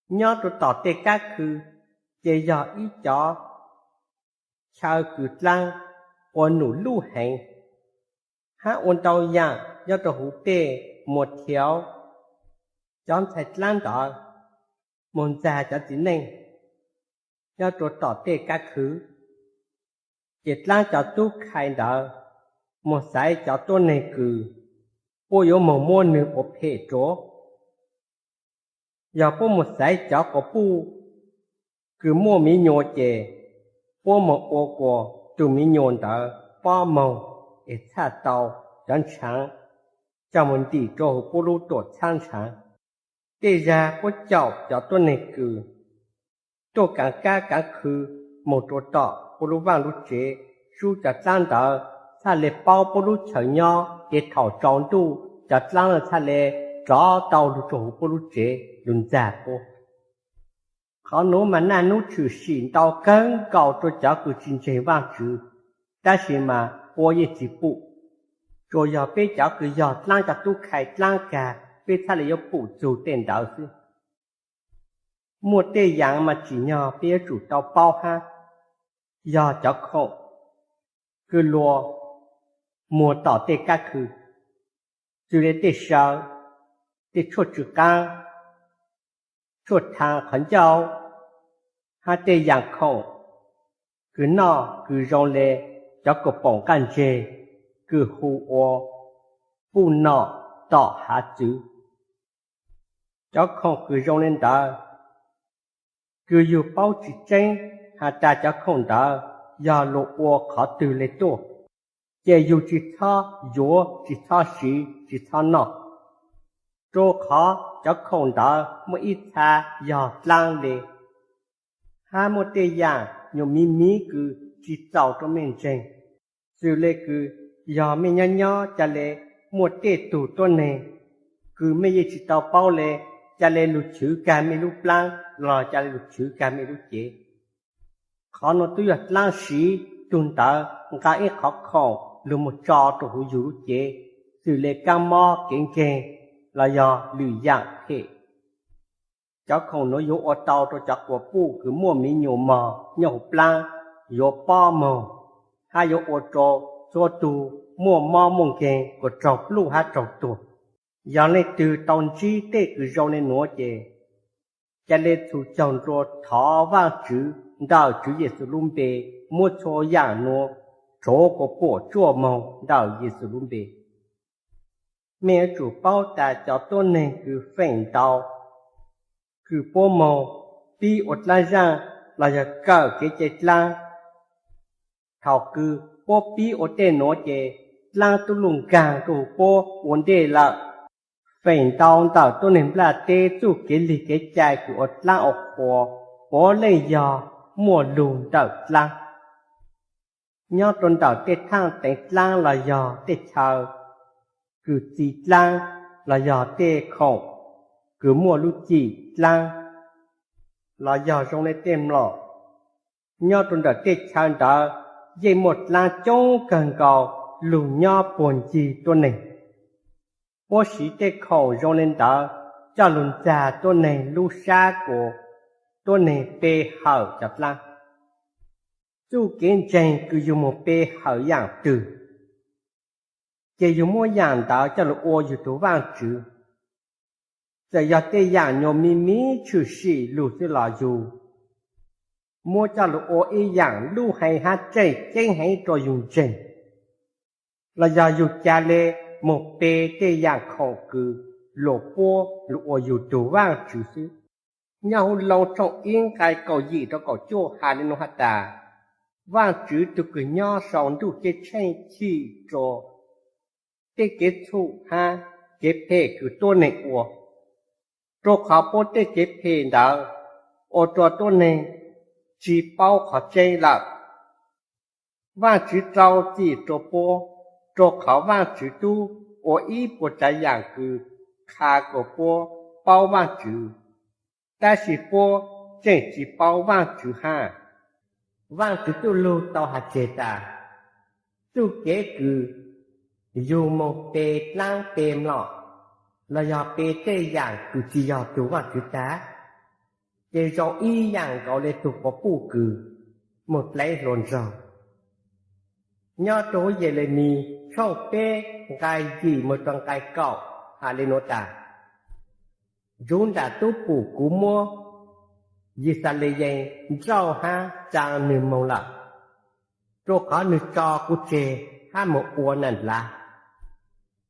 Nyob rau tom tej kab khw ces yog ib cov chaw kws dlaab ua num luj heev, hab ua ntau yaam nyob rau huv tej muas thiav cov ntxhais dlaab ntawd moog ntxag cov txiv neej nyob rau tom tej kab khw. Ces dlaab cov tub khai ntawd moog xaiv cov tuab neeg kws puab yuav moog muab nwg ua phem rua. Yog puab moog xaiv cov quas puj kws muaj miv nyuas ces puab moog ua kuas tug miv nyuas ntawd pob moog es txhaj tau cov ntshaav coj moog ntim rua huv puab lub tuam txhab ntshaav. Tej zag puab caum cov tuab neeg kws tuaj kaav kab kaav khw moog rua tom puab lub vaaj lub tsev, sub cov dlaab ntawd txhaj le paub puab lub chaw nyob, ces thaum tsaus ntuj cov dlaab txhaj le rov tau lug rua huv puab lub tsev lug ntxag puab. Qhov nuav mas naj nub tshwm sim ntau kawg nkaus rua cov kws tsi ntseeg Vaajtswv, tab sis mas puab yeej tsi pum. Tsuas yog peb cov kws yog dlaab cov tub khai dlaab kag peb txhaj le yuav pum txug tej ntawd xwb. Muaj tej yaam mas tsim nyog peb yuav tsum tau paub hab yog cov khoom kws luas muag tom tej kab khw, txwm le tej saw, tej tshuaj tsw qaab, tshuaj thaa qhov ncauj, hab tej yaam khoom kws noj kws zoo le cov kaum poom nqaj ntseg kws hu ua puj nom tom hav txwv. Cov khoom kws zoo le ntawd kws yug paub tsi tseeb has tas cov khoom ntawd yog luas ua qhov twg le tuaj, ces yug tsi txhob yuav, tsi txhob siv, tsi txhob noj, rua qhov cov khoom ntawd muaj ib txha yog dlaab le, hab muaj tej yaam nyuas miv miv kws tsi txaus rua mej ntseeg. Txwm le kws yog mej nyob nyob ca le muaj tej tug tuab neeg kws mej yeej tsi tau paub le, ca le lug chwv kag mej lub plaab los ca le lug chwv kag mej lub cev. Qhov nuav tub yog dlaab siv tug ntawd nqa ib qhov khoom lug moog tso rua huv yug lub cev, txwm le kaab mob kev nkeeg los yog lwm yaam phem. Cov khoom nuav yuav ua tau rua cov quas puj kws muaj miv nyuas mog nyob huv plaab yuav pob moog, hab yuav ua rua txhua tug muaj mob muaj nkeeg kuas raug pluj hab raug tuag. Yog leej twg tau ntsib tej kws zoo le nuav ces ca le txhum caug nrua thov Vaajtswv ntawm Tswv Yexus lub npe, muab txhua yaam nuav rhuav kuas puam tsuaj moog ntawm Yexus lub npe. Mej yuav tsum paub tas cov tuab neeg kws feem ntau kws puab moog pib ua dlaab zaaj los yog kawm kev cai dlaab, thaum kws puab pib ua tej nuav ces dlaab tub luj nkaag rua huv puab ua ntej lawm. Feem ntau ntawm tuab neeg nplaj teb txuj kev lig kev cai kws ua dlaab ua qhua puav leej yog muaj lug ntawm dlaab. Nyob rua ntawm tej thaaj teev dlaab los yog tej chaw kws txi dlaab los yog tej khoom kws muaj lub cim dlaab los yog zoo le tej mlom, nyob rua ntawm tej chaw ntawd yeej muaj dlaab coob kawg nkaus lug nyob puag ncig tuab neeg. Puab siv tej khoom zoo le ntawd coj lug ntxag tuab neeg lub sab kuas tuab neeg pe hawm cov dlaab. Txuj kev ntseeg kws yug moog pe hawm yaam twg, ces yug muab yaam ntawd coj lug ua yug tug vaajtswv. Txawm yog tej yaam nyuas miv miv tshwm sim lug xwb los yug muab coj lug ua ib yaam lub hee hab tseem ceeb heev rua yug ntseeg, los yog yug ca le moog pe tej yaam khoom kws luas puab lug ua yug tug vaajtswv xwb. Nyob huv Loos tshooj ib nqai kaum yim rua kaum cuaj has le nuav has tas, Vaajtswv tug kws nyob sau ntuj ceeb tsheej chim rua tej kev txhum hab kev phem kws tuab neeg ua, rua qhov puab tej kev phem ntawd ua rua tuab neeg tsi paub qhov tseeb lawm. Vaajtswv rau txim rua puab, rua qhov Vaajtswv tub ua ib puas tsav yaam kws qha kuas puab paub Vaajtswv, tab sis puab tseem tsi paub Vaajtswv hab. Vaajtswv txuj lug tau has tseg tas, txuj kev kws yug moog pe dlaab pe mlom, los yog pe tej yaam kws tsi yog tug Vaajtswv tag, ces zoo ib yam nkaus li tus quas puj kws mus dlev hluas nraug. Nyob rau Yelemis tshooj peb nqai yim mus rau nqai kaum hais li nuav tas: Ntsuv nram tub pum kuv muab Yixalayees nrauj hab tsaa nwg moog lawm, rua qhov nwg tso kuv tseg hab moog ua nas dlav.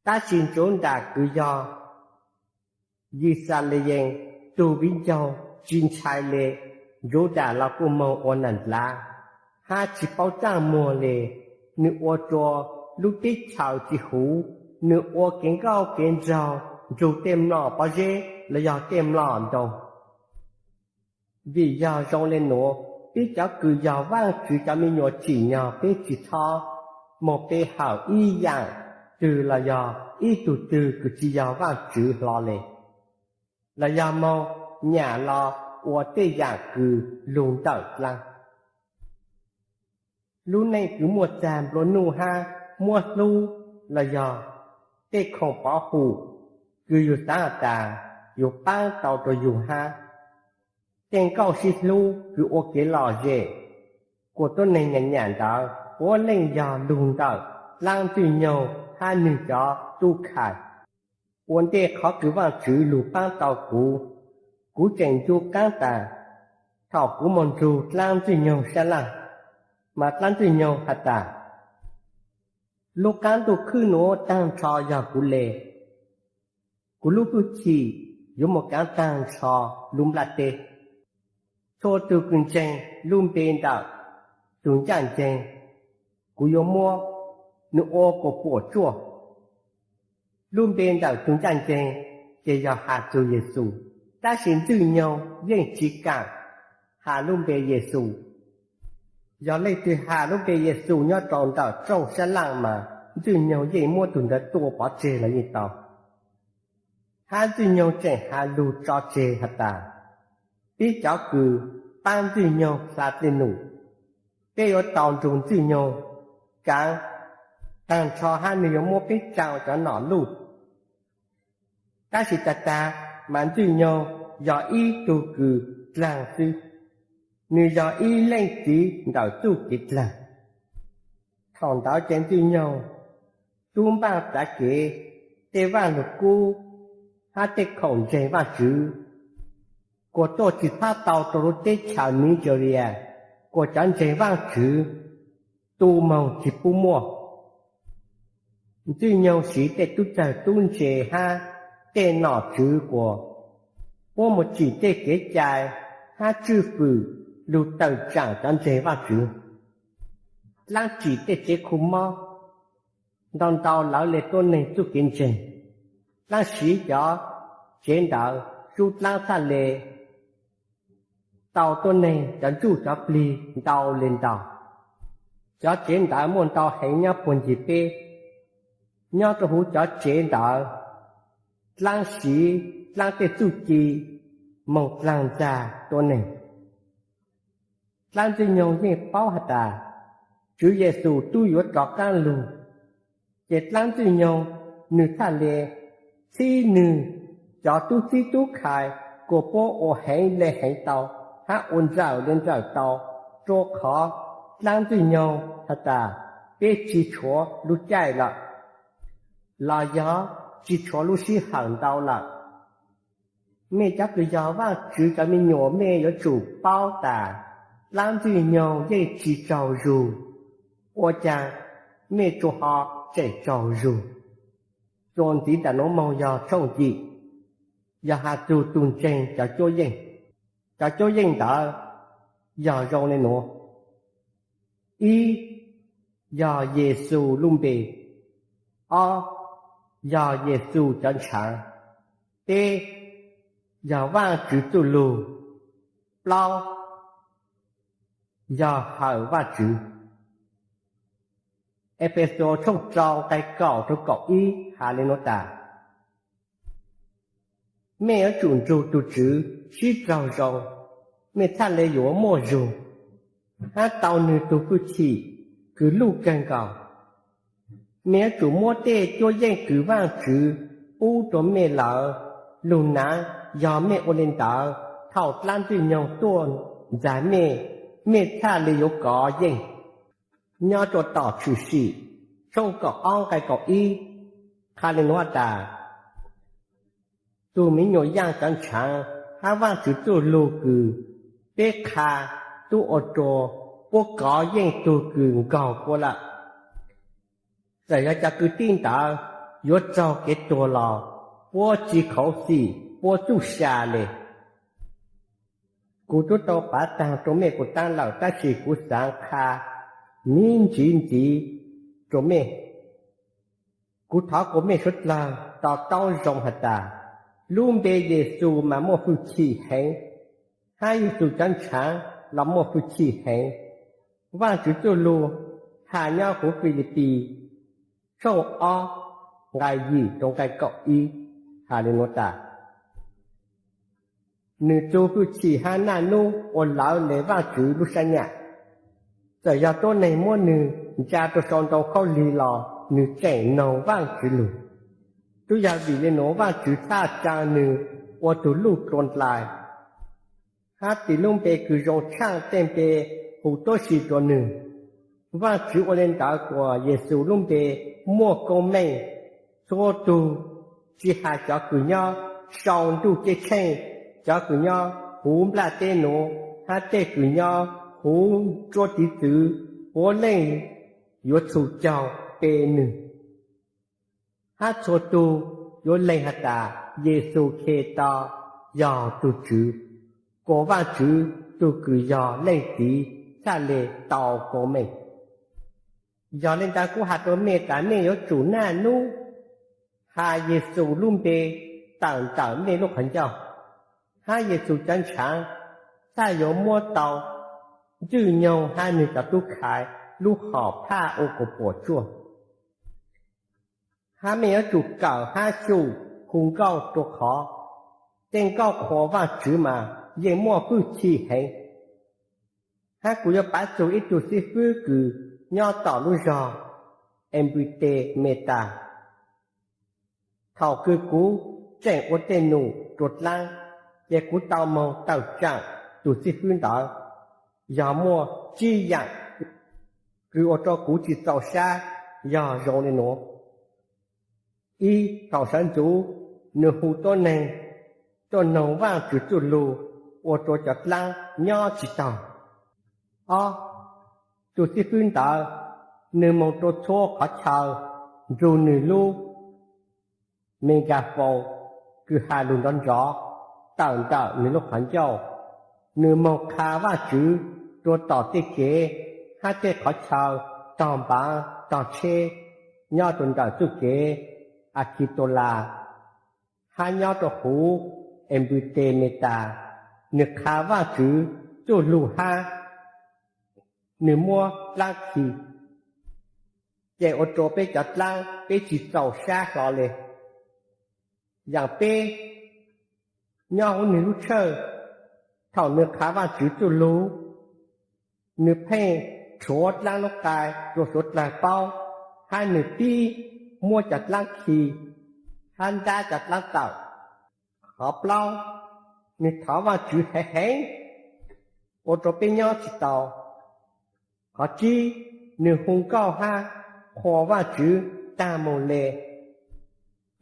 Tab sis ntsuv nram kws yog Yixalayees tug viv ncaus tsi ntshai le, ntsuv nram los kuj moog ua nas dlav hab tsi paub tsaaj muag le. Nwg ua rua lub teb chaws tsi huv, nwg ua kev nkauj kev nraug nrug tej mlom pob zeb los yog tej mlom ntoo. Vim yog zoo le nuav, peb cov kws yog Vaajtswv cov me nyuam tsim nyog peb tsi txhob moog pe hawm ib yaam twg los yog ib tug twg kws tsi yog Vaajtswv hlo le, los yog moog nyam los ua tej yaam kws lug ntawm dlaab. Lub neej kws muaj txag nplua nuj hab muab hlub los yog tej khoom pov hum kws yug xaav has tas yug paab tau rua yug hab tej nkauj sib hlub kws ua kev lom zem kuas tuab neeg nyam nyam ntawd puav leej yog lug ntawm dlaab Ntxwg Nyoog hab nwg cov tub khai. Ua ntej qhov kws Vaajtswv lug paab tau kuv, kuv tseem ncu qaab tas thaum kuv moog nrug dlaab Ntxwg Nyoog sab laaj, mas dlaab Ntxwg Nyoog has tas, lub qaab ntuj khwb nuav taag nrho yog kuv le. Kuv lub hwj chim yuav moog kaav taag nrho lub nplaj teb. Txhua tug kws ntseeg lub npe ntawm tug ncaaj nceeg, kuv yuav muab nwg ua kuas puam tsuaj. Lub npe ntawm tug ncaaj nceeg ces yog has txug Yexus, tab sis Ntxwg Nyoog yeej tsi kaam has lub npe Yexus. Yog leej twg has lub npe Yexus nyob rau ntawm rooj sab laaj mas Ntxwg Nyoog yeej muab tug ntawd tua pov tseg los yeej tau. Hab Ntxwg Nyoog tseem has lug tso tseg has tas, peb cov kws paab Ntxwg Nyoog dla dlej num, peb yuav tau nrug Ntxwg Nyoog kaav taag nrho hab nwg yuav muab peb tsaa ua cov nom luj. Tab sis tag tag mas Ntxwg Nyoog yog ib tug kws dlaag xwb, nwg yog ib leej txiv ntawm txuj kev dlaag. Thaum ntawd ces Ntxwg Nyoog tub npaaj txav kev tej vaaj lug kub hab tej khoom ntseeg Vaajtswv kuas tuaj tsi txhob tau rua lub teb chaws Nigeria, kuas cov ntseeg Vaajtswv tu moog tsi pub muaj. Ntxwg Nyoog siv tej tub txawg tub ntse hab tej nom tswv kuas puab mus tsim tej kev cai hab tswj fwm lug tawm tsaam cov ntseeg Vaajtswv. Dlaab tsim tej tsev khu mob, ntau ntau lawv le tuab neeg txuj kev ntseeg. Dlaab siv cov tsev ntawd sub dlaab txhaj le tau tuab neeg cov ntsuj cov plig ntau le ntau. Cov tsev ntawd muaj ntau heev nyob puag ncig peb. Nyob rau huv cov tsev ntawd, dlaab siv dlaab tej txuj ci moog dlaag ntxag tuab neeg. Dlaab Ntxwg Nyoog yeej paub has tas Tswv Yexus tub yuav rov qaab lug, ces dlaab Ntxwg Nyoog nwg txhaj le txhib nwg cov tub txib tub khai kuas puab ua heev le heev tau hab ua nrawm le nrawm tau, rua qhov dlaab Ntxwg Nyoog has tas peb tsi tshuav lub caij lawm, los yog tsi tshuav lub sij hawm ntau lawm. Mej cov kws yog Vaajtswv cov me nyuam, mej yuav tsum paub tas dlaab Ntxwg Nyoog yeej tsi tsaug zug. Ua caag mej tsuas ho tseem tsaug zug? Txuas ntxiv nram nuav moog yog tshooj yim, yog has txug tug ntseeg cov cuab yeej. Cov cuab yeej ntawd yog zoo le nuav: ib, yog Yexus lub npe. Ob, yog Yexus cov ntshaav. Peb, yog Vaajtswv txuj lug. Plaub, yog hawm Vaajtswv. Efexus tshooj rau nqai kaum rua kaum ib has le nuav tas: Mej yuav tsum nrug tug Tswv sib raug zoo, mej txhaj le yuav muaj zug hab tau nwg tug hwj chim kws luj kawg nkaus. Mej yuav tsum muab tej cuab yeej kws Vaajtswv pub rua mej lawm lug naav. Yog mej ua le ntawd, thaum dlaab Ntxwj Nyoog tuaj ntxag mej, mej txhaj le yuav kov yeej. Nyob rua tom Tshwm Sim tshooj kaum ob nqai kaum ib qha le nuav has tas, tug me nyuam yaaj cov ntshaav hab Vaajtswv txuj lug kws peb qha tub ua rua puab kov yeej tug kws nkaug puab lawm. Txawm yog cov kwv tij ntawd yuav raug kev tuag los puab tsi khuv xim puab txuj sa le. Kuv tub tau pav taag rua mej puas taab lawm, tab sis kuv xaav qha miv ntsiv ntxiv rua mej. Kuv thov kuas mej suav dlawg to taub zoo has tas, lub npe Yexus mas muaj fwj chim heev, hab Yexus cov ntshaav los muaj fwj chim heev. Vaajtswv txuj lug has nyob huv Filipis tshooj ob nqai yim rua nqai kaum ib has le nuav tas, nwg txuj fwj chim hab naj nub ua lawv le Vaajtswv lub sab nyam. Txawm yog tuab neeg muab nwg ntsa rua sau ntoo khaub lig los nwg tseem noog Vaajtswv lug. Tub yog vim le nuav Vaajtswv txhaj tsaa nwg ua tug luj dlua ndlais, hab tis lub npe kws zoo tshaaj tej npe hu tuab si rua nwg. Vaajtswv ua le ntawd kuas Yexus lub npe muaj koob meej, txhua tug, tsi has cov kws nyob sau ntuj ceeb tsheej, cov kws nyob huv nplaj teb nuav, hab tej kws nyob huv tsuab tiv txwv, puav leej yuav txhum caug pe nwg. Hab txhua tug yuav lees has tas Yexus Khetos yog tug Tswv, kuas Vaajtswv tug kws yog Leej Txiv txhaj le tau koob meej. Yog le ntawd kuv has rua mej tas mej yuav tsum naj nub has Yexus lub npe tawm ntawm mej lub qhov ncauj, hab Yexus cov ntshaav txhaj yuav muab tau Ntxwj Nyoog hab nwg cov tub khai lub hom phaj ua kuas puam tsuaj. Hab mej yuav tsum kawm hab xyum hu nkauj rua qhov tej nkauj qhuas Vaajtswv mas yeej muaj fwj chim heev. Hab kuv yuav pav txug ib tug xib fwb kws nyob tom lub zog Enpite Metas. Thaum kws kuv tseem ua tej num rua dlaab, ces kuv tau moog tawm tsaam tug xib fwb ntawd. Yog muaj tsib yaam kws ua rua kuv tsi txaus sab, yog zoo le nuav. Ib, thaum sawv ntxuv, nwg hu tuab neeg tuaj noog Vaajtswv txuj lug, ua rua cov dlaab nyob tsi taug. Ob, tug xib fwb ntawd, nwg moog rua txhua qhov chaw nrug nwg lub megaphone kws has lug nrov nrov tawm ntawm nwg lub qhov ncauj. Nwg moog qha Vaajtswv rua tom tej kev hab tej qhov chaw tog npaav tog tsheb nyob rua ntawm txuj kev Akitolas hab nyob rua huv Enpite Metas. Nwg qha Vaajtswv txuj lug hab nwg muab dlaab khi, ces ua rua peb cov dlaab peb tsi txaus sab hlo le. Yaam peb, nyob huv nwg lub tshawj, thaum nwg qha Vaajtswv txuj lug, nwg pheej rhuav dlaab lub qai rua suav dlawg paub, hab nwg pib muab cov dlaab khi hab ntab cov dlaab tawm. Qhov plaub, nwg thov Vaajtswv heev heev, ua rua peb nyob tsi tau. Qhov tsib, nwg hu nkauj hab qhuas Vaajtswv taag moog le,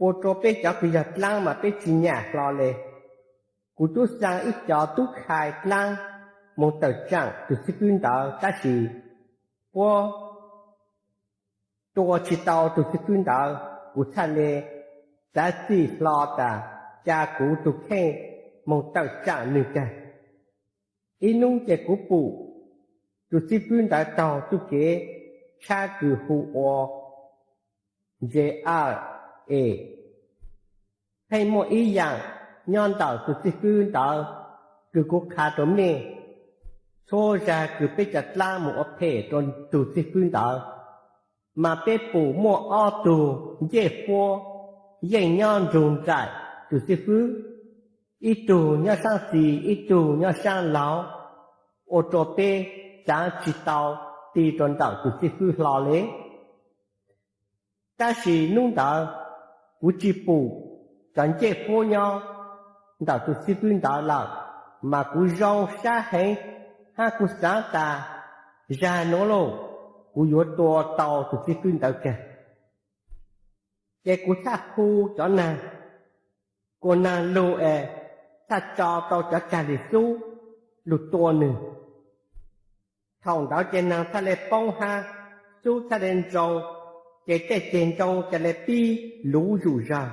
ua rua peb cov kws yog dlaab mas peb tsi nyam hlo le. Kuv tub xaa ib cov tub khai dlaab moog tawm tsaam tug xib fwb ntawd, tab sis puab tua tsi tau tug xib fwb ntawd. Kuv txhaj le xav txim hlo tas ca kuv tug kheej moog tawm tsaam nwg kag. Ib nub ces kuv pum tug xib fwb ntawd taug txuj kev tshab kws hu ua J R A. Pheej muaj ib yaam nyob ntawm tug xib fwb ntawd kws kuv qha rua mej. Txhua zag kws peb cov dlaab moog ua phem rua tug xib fwb ntawd, mas peb pum muaj ob tug ncej huab yeej nyob nrug nraim tug xib fwb, ib tug nyob saab xis ib tug nyob saab laug, ua rua peb xaav tsi tau ti rua ntawm tug xib fwb hlo le. Tab sis nub ntawd kuv tsi pum cov ncej huab nyob ntawm tug xib fwb ntawd lawm, mas kuv zoo sab heev hab kuv xaav tas, zag nuav lauj, kuv yuav tua tau tus xib fwb ntawd kag. Ces kuv txhaj hu cov naag kuas naag lug es txhaj tso tau cov cag li xub lug tua nwg. Thaum ntawd ces naag txhaj le poob hab xub txhaj le nroo, ces tej ceg ntoo ca le pib luv zuj zug.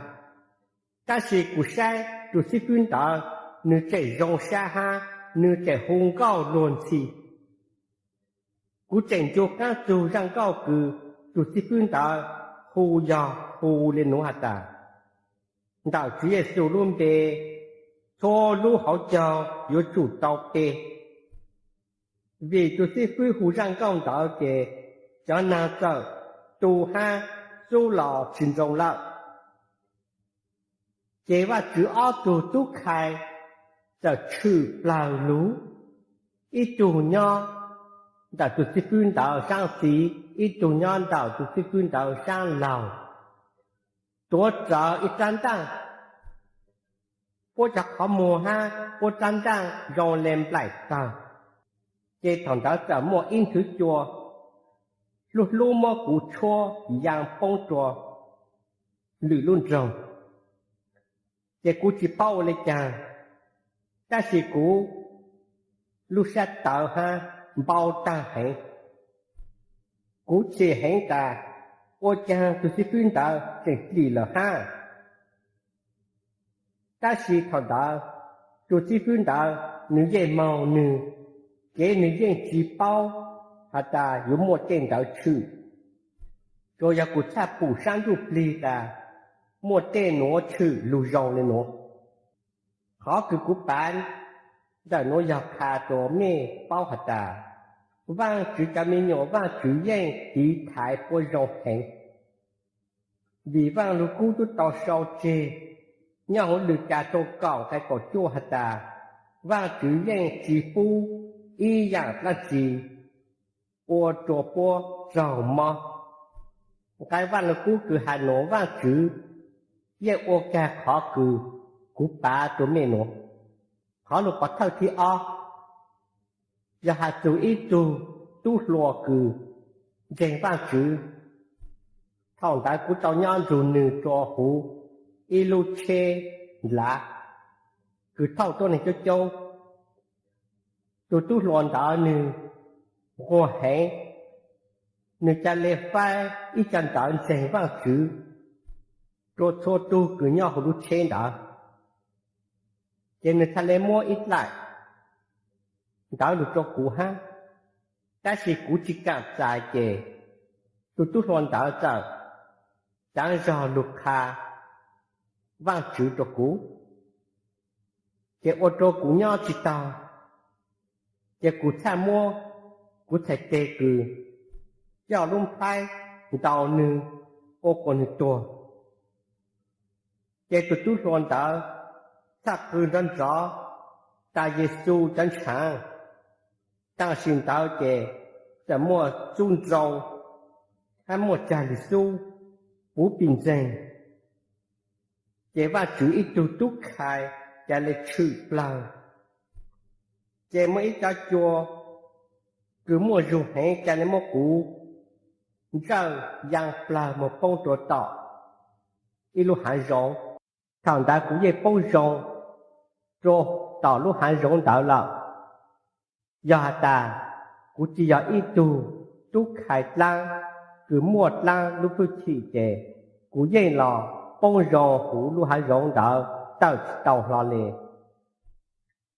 Tab sis kuv saib tus xib fwb ntawd, nwg tseem zoo sab hab nwg tseem hu nkauj luag ntxhi. Kuv tseem ncu qaab txug zaj nkauj kws tus xib fwb ntawd hu, yog hu le nuav has tas, ntawm Tswv Yexus lub npe, txhua lub hauv caug yuav tsum tau pe. Vim tus xib fwb hu zaj nkauj ntawd ces cov naag txawm tu hab xub los tsis nroo lawm. Ces Vaajtswv ob tug tub khai txawm tshwm plawg lug, ib tug nyob ntawm tus xib fwb ntawd saab txiv, ib tug nyob ntawm tus xib fwb ntawd saab laug, tuav rawv ib rab ntaaj, puab cov qhov muag hab puab rab ntaaj zoo le nplaim tawg. Ces thaum ntawd txawm muaj ib nthwv cua hlub hlub muab kuv tshuab yaa poob rua lwm lub nroog. Ces kuv tsis paub ua le caag, tab sis kuv lub sab tawv hab npau taag heev. Kuv chim heev tas, ua caag tus xib fwb ntawd tseem dlim lawm hab. Tab sis thaum ntawd tus xib fwb ntawd nwg yeej moog nwg kev, nwg yeej tsis paub has tas yuav muaj tej ntawd tshwm. Tsuas yog kuv txhaj pum saab ntuj plig tas muaj tej nuav tshwm lug zoo le nuav. Qhov kws kuv pav ntawm nuav yog qha rua mej paub has tas, Vaajtswv cov me nyuam Vaajtswv yeej tiv thaiv puab zoo heev. Vim Vaaj Lug Kub tub tau sau tseg nyob huv Lwm Kas tshooj kaum nqai kaum cuaj has tas, Vaajtswv yeej tsis pub ib yaam dlaab tsi ua rua puab raug mob. Nqai Vaaj Lug Kub kws has nuav Vaajtswv yeej ua kag qhov kws kuv pav rua mej nuav. Qhov lug pov thawj thib ob yog has txug ib tug tub hluas kws ntseeg Vaajtswv. Thaum ntawd kuv tau nyob nrug nwg rua huv ib lub tsheb nlav kws thauj tuab neeg coob coob. Tug tub hluas ntawd nwg nquag heev, nwg ca le faib ib co ntawv ntseeg Vaajtswv rua txhua tug kws nyob huv lub tsheb ntawd. Ces nwg txhaj le muab ib dlaim ntawv lug rua kuv hab, tab sis kuv tsis kaam txais ces tug tub hluas ntawd txawm taav zog lug qha Vaajtswv rua kuv, ces ua rua kuv nyob tsis taug. Ces kuv txhaj muab kuv txhais teg kws coj lub nplhaib ntaus nwg ua kuas nwg tuag. Ces tug tub hluas ntawd txhaj qw nrov nrov tas Yexus cov ntshaav. Tam sim ntawd ces txawm muaj xub nroo hab muaj cag lwm xub puv pis ntxeeg. Ces Vaajtswv ib tug tub khai ca le tshwm plawg. Ces muaj ib cov cua kws muaj zug heev ca le muab kuv ntsawj yaa plawg moog poob rua tom ib lub haav zoov. Thaum ntawd kuv yeej poob zoo rua tom lub haav zoov ntawd lawm. Yog has tas kuv tsis yog ib tug tub khai dlaab kws muaj dlaab lub hwj chim ces kuv yeej los poob zoo huv lub haav zoov ntawd tawm tsis tau hlo le.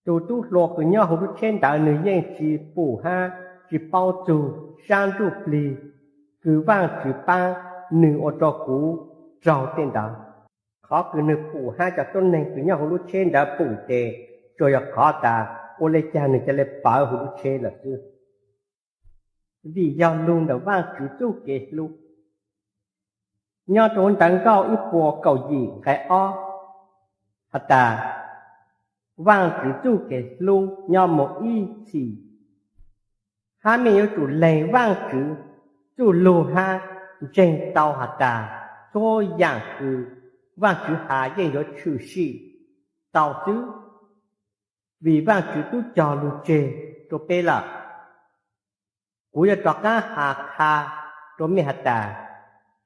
Tug tub hluas kws nyob huv lub tsheb ntawd nwg yeej tsis pum hab tsis paub txug saab ntuj plig kws Vaajtswv paab nwg ua rua kuv raug tej ntawd. Qhov kws nwg pum hab cov tuab neeg kws nyob huv lub tsheb ntawd pum ces tsuas yog qhov tas ua le caag nwg ca le pawv huv lub tsheb lawm xwb. Vim yog lug ntawm Vaajtswv txuj kev hlub. Nyob rua huv Ntawv Nkauj ib puas kaum yim nqai ob has tas, Vaajtswv txuj kev hlub nyob moog ib txhis, hab mej yuav tsum lees Vaajtswv txuj lug hab ntseeg tau has tas txhua yaam kws Vaajtswv has yeej yuav tshwm sim tau xwb. vim Vaajtswv tub cog lug tseg rua peb lawm. Kuv yuav rov qaab has qha rua mej has tas,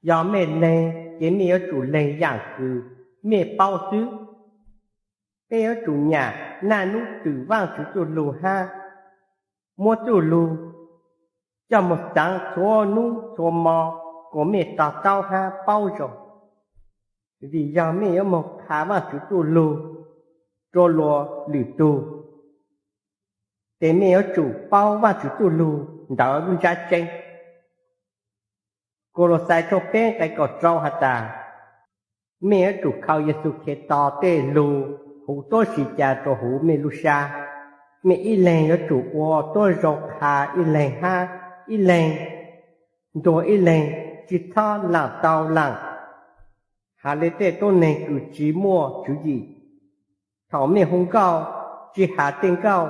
yog mej leeg ces mej yuav tsum leeg yaam kws mej paub xwb. Mej yuav tsum nyam naj nub twm Vaajtswv txuj lug hab muab txuj lug coj moog xaav txhua nub txhua mo kuas mej to taub hab paub zoo. Vim yog mej yuav moog qha Vaajtswv txuj lug rua luas lwm tug, ces mej yuav tsum paub Vaajtswv txuj lug ntawd lub ntsab tseeb. Kaulauxais tshooj peb nqai kaum rau has tas, mej yuav tsum khaws Yexus Khetos tej lug huv tuab si ca rua huv mej lub sab. Mej ib leeg yuav tsum ua tuab zoo qha ib leeg hab ib leeg, ntuas ib leeg, tsi txhob laam tau laam has le tej tuab neeg kws tsi muaj tswv yim. Thaum mej hu nkauj, tsi has tej nkauj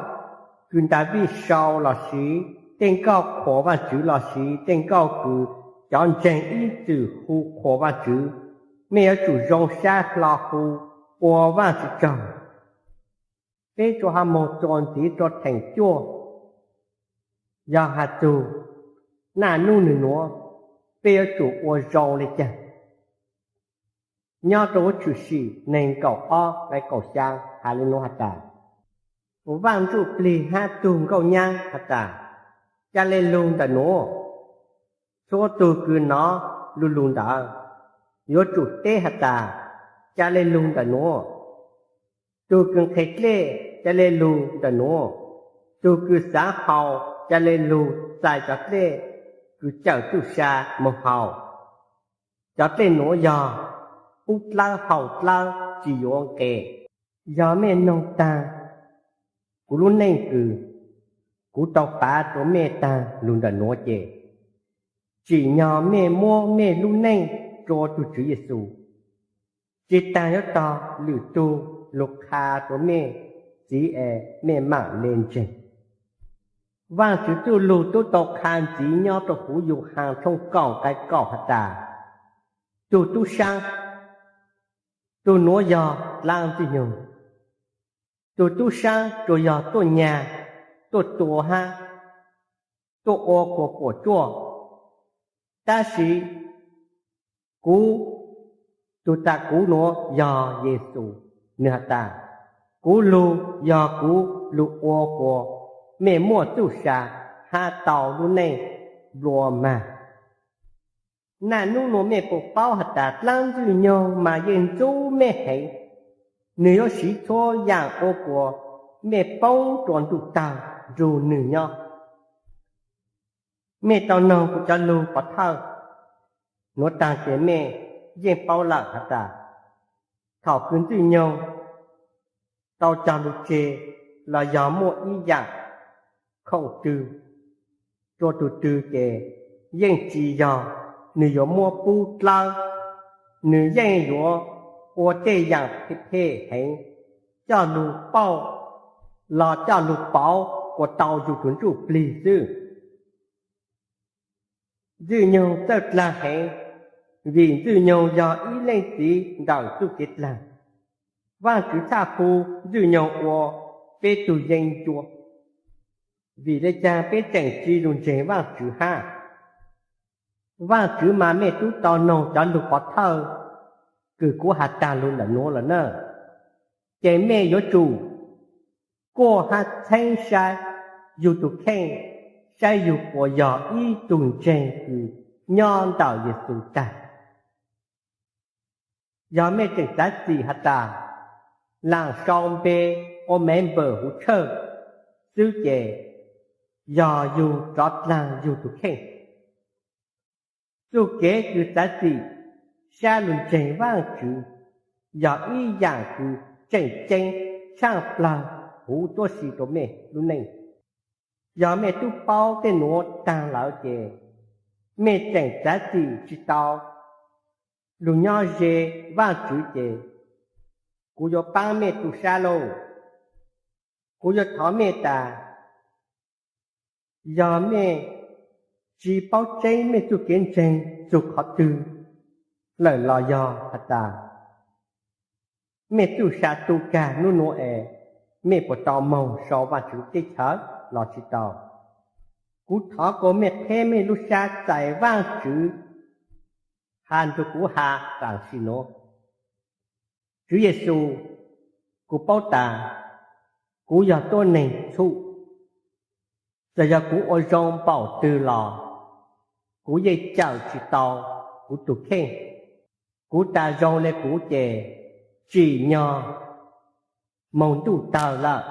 kws Daviv sau lossis tej nkauj qhuas Vaajtswv lossis tej nkauj kws cov ntseeg ib txwm hu qhuas Vaajtswv, mej yuav tsum zoo sab hlo hu ua Vaajtswv tsaug. Peb tsuas ho moog txuas ntxiv rua theem cuaj, yog has txug naj nub nwg nuav, peb yuav tsum ua zoo le caag? Nyob rua huv Tshwm Sim neeg kaum ob nqai kaum xyaa has le nuav has tas, Vaaj Ntsuj Plig hab tug nkauj nyaab has tas, ca le lug ntawm nuav. Txhua tug kws nov lu lug ntawd yuav tsum teb has tas, ca le lug ntawm nuav. Tug kws nqhe dlej, ca le lug ntawm nuav. Tug kws xaav haus, ca le lug txais cov dlej kws cawm txuj sa moog haus. Cov dlej nuav yog pub dlawb haus dlawb tsi yuav nqes. Yog mej noog taag kuv lub neej kws kuv tau pav rua mej taag lug ntawm nuav ces, tsim nyog mej muab mej lub neej rua tug Tswv Yexus, tsi taag yuav tog lwm tug lug qha rua mej txiv es mej maam le ntseeg. Vaajtswv txuj lug tub tau qha ntxiv nyob rua huv Yauhaas tshooj kaum nqai kaum has tas, tug tub saab, tug nuav yog dlaab ntxwg nyoog. Tug tub saab tsuas yog tuaj nyag, tuaj tua hab tuaj ua kuas puam tsuaj. Tab sis kuv, tug tas kuv nuav yog Yexus, nwg has tas, kuv lug yog kuv lug ua kuas mej muaj txuj sa hab tau lub neej nplua mag. Naj nub nuav mej puas paub has tas dlaab ntxwg nyoog mas yeej ntxub mej heev, nwg yuav siv txhua yaam ua kuas mej poob rua ntuj tawg nrug nwg nyob. Mej tau noog kuv cov lug pov thawj nuav taag ces mej yeej paub lawm has tas, thaum kws ntxwg nyoog tau cog lug tseg los yog muaj ib yaam khoom twg rua tug twg ces yeej tsi yog nwg yuav muab pub dlawb, nwg yeej yuav ua tej yaam phem phem heev coj lug pauj los coj lug pauv kuas tau yug tug ntsuj plig xwb. Ntxwg nyoog txawj dlaag heev, vim ntxwg nyoog yog ib leej txiv ntawm txuj kev dlaag. Vaajtswv txhaj hu ntxwg nyoog ua peb tug yeeb ncuab. Vim le caag peb tseem tsi lug ntseeg Vaajtswv hab? Vaajtswv mas mej tub tau noog cov lug pov thawj kws kuv has taag lug ntawm nuav lawm na. Ces mej yuav tsum kuaj hab txheeb saib yug tug kheej, saib yug puas yog ib tug ntseeg kws nyob ntawm Yexus tag. Yog mej tseem txav txim has tas laam sau npe ua member huv tshawj xwb ces yog yug rov dlaag yug tug kheej. Txuj kev kws txav txim sab lug ntseeg Vaajtswv yog ib yaam kws tseem ceeb tshaaj plawg huv tuab si rua mej lub neej. Yog mej tub paub tej nuav taag lawm ces mej tseem txav txim tsi tau lug nyob ze Vaajtswv ces kuv yuav paab mej tu sab lauj. Kuv yuav thov mej tas, yog mej tsi paub tseeb mej txuj kev ntseeg txug qhov twg lawm los yog has tas mej txuj sa tu kag nub nuav es Mej puas tau moog sau Vaajtswv teb chaws los tsi tau? Kuv thov kuas mej qheb mej lub sab txais Vaajtswv has nrug kuv has taam sim nuav. Tswv Yexus, kuv paub tas kuv yog tuab neeg txhum. Txawm yog kuv ua zoo npaum twg los kuv yeej cawm tsi tau kuv tug kheej. Kuv tas zoo le kuv ces tsim nyog moog ntuj tawg lawm.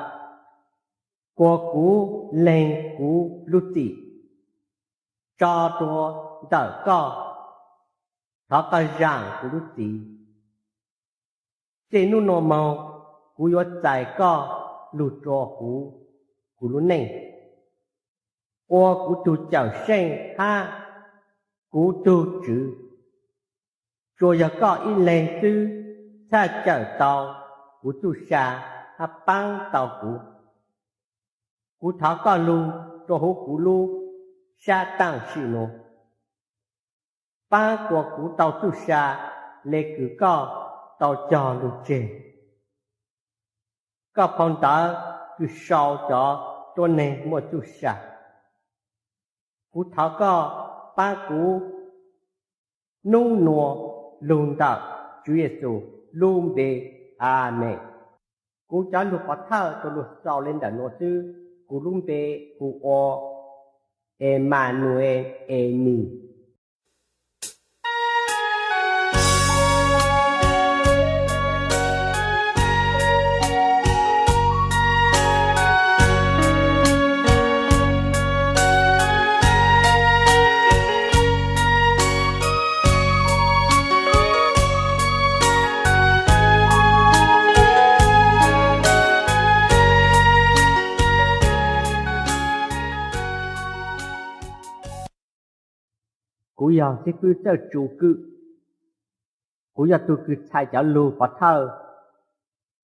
Kuas kuv lees kuv lub txim tso rua ntawm koj. Thov koj zaam kuv lub txiv. Txij nub nua moog kuv yuav txais koj lug rua huv kuv lub neej, ua kuv tug Cawmseej hab kuv tug Tswv. Tsuas yog koj ib leeg xwb txhaj cawm tau kuv txuj sa hab paab tau kuv. Kuv thov koj lug rua huv kuv lub sab taam sim nuav, paab kuas kuv tau txuj sa le kws koj tau cog lug tseg. Koj phau ntawv kws sau cov tuab neeg muaj txuj sa. Kuv thov koj paab kuv nub nua lug ntawm Tswv Yexus lub npe, amees. Kuv cov lug pov thawj tsuas lug xaus le ntawm nuav xwb. Kuv lub npe hu ua Emanuel Enis. Kuv yog xib fwb Txawj Tsu Kwm. Kuv yog tug kws txhais cov lug pov thawj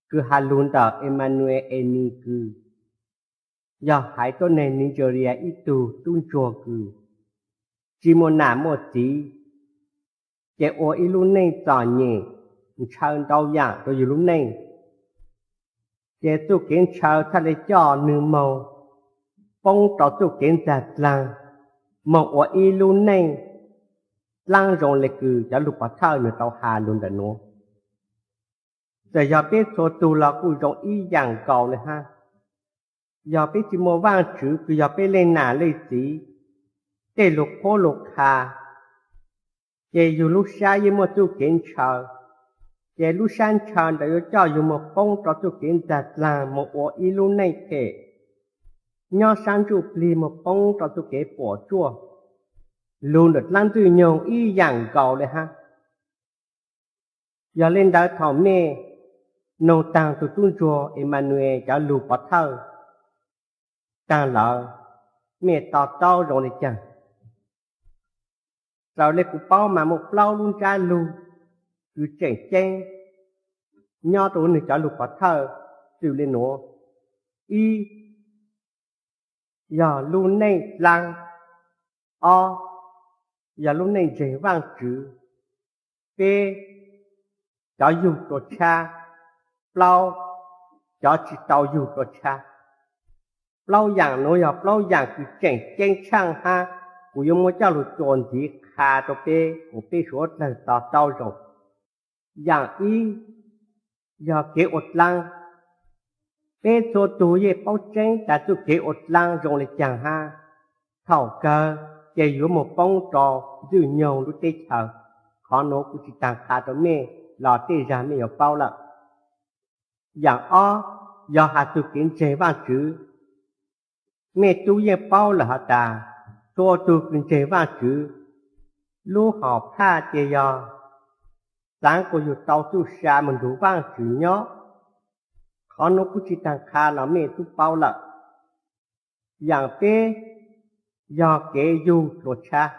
kws has lug ntawm Emanuel Enis kws yog haiv tuab neeg Nigeria ib tug tub ntsuag kws tsi muaj nam muaj txiv, ces ua ib lub neej txom nyem, ntshaw ntau yaam rua yug lub neej. Ces txuj kev ntshaw txhaj le coj nwg moog poob rua txuj kev ntxag dlaag, moog ua ib lub neej dlaab zoo le kws cov lug pov thawj nwg tau has lug ntawm nuav. Txawm yog peb txhua tug los kuj zoo ib yaam nkaus le hab. Yog peb tsi muaj Vaajtswv kws yog peb leej nam leej txiv, tej lug qhuab lug qha, ces yug lub sab yeej muaj txuj kev ntshaw. Ces lub sab ntshaw ntawd yuav coj yug moog poob rua txuj kev ntxag dlaag moog ua ib lub neej phem, nyob saab ntsuj plig moog poob rua txuj kev puam tsuaj, lug ntawm dlaab Ntxwg Nyoog ib yaam nkaus le hab. Yog le ntawd thaum mej noog taag tug tub ntsuag Emanuel cov lug pov thawj taag lawm, mej to taub zoo le caag? Raws le kuv paub mas muaj plaub lub ntsab lug kws tseem ceeb nyob rua nwg cov lug pov thawj txwm le nuav. Ib, yog lub neej dlaab. Ob, yog lub neej ntseeg Vaajtswv. Peb, cov yug tua tshab. Plaub, cov tsi tau yug tua tshab. Plaub yaam nuav yog plaub yaam kws tseem ceeb tshaaj hab, kuv yuav muab coj lug txuas ntxiv qha rua peb kuas peb suav dlawg to taub zoo. Yaam ib, yog kev ua dlaab. Peb txhua tug yeej paub tseeb tas txuj kev ua dlaab zoo le caag hab. Thaum kawg ces yuav moog poob rua Ntxwg Nyoog lub teb chaws. Qhov nuav kuv tsi taag qha rua mej los tej zag mej yuav paub lawm. Yaam ob, yog has txug kev ntseeg Vaajtswv. Mej tub yeej paub lawm has tas, txhua tug kws ntseeg Vaajtswv, lub hom phaj ces yog xaav kuas yug tau txuj sa moog nrug Vaajtswv nyob. Qhov nuav kuv tsi taag qha los mej tub paub lawm. Yaam peb, yog kev yug tua tshab.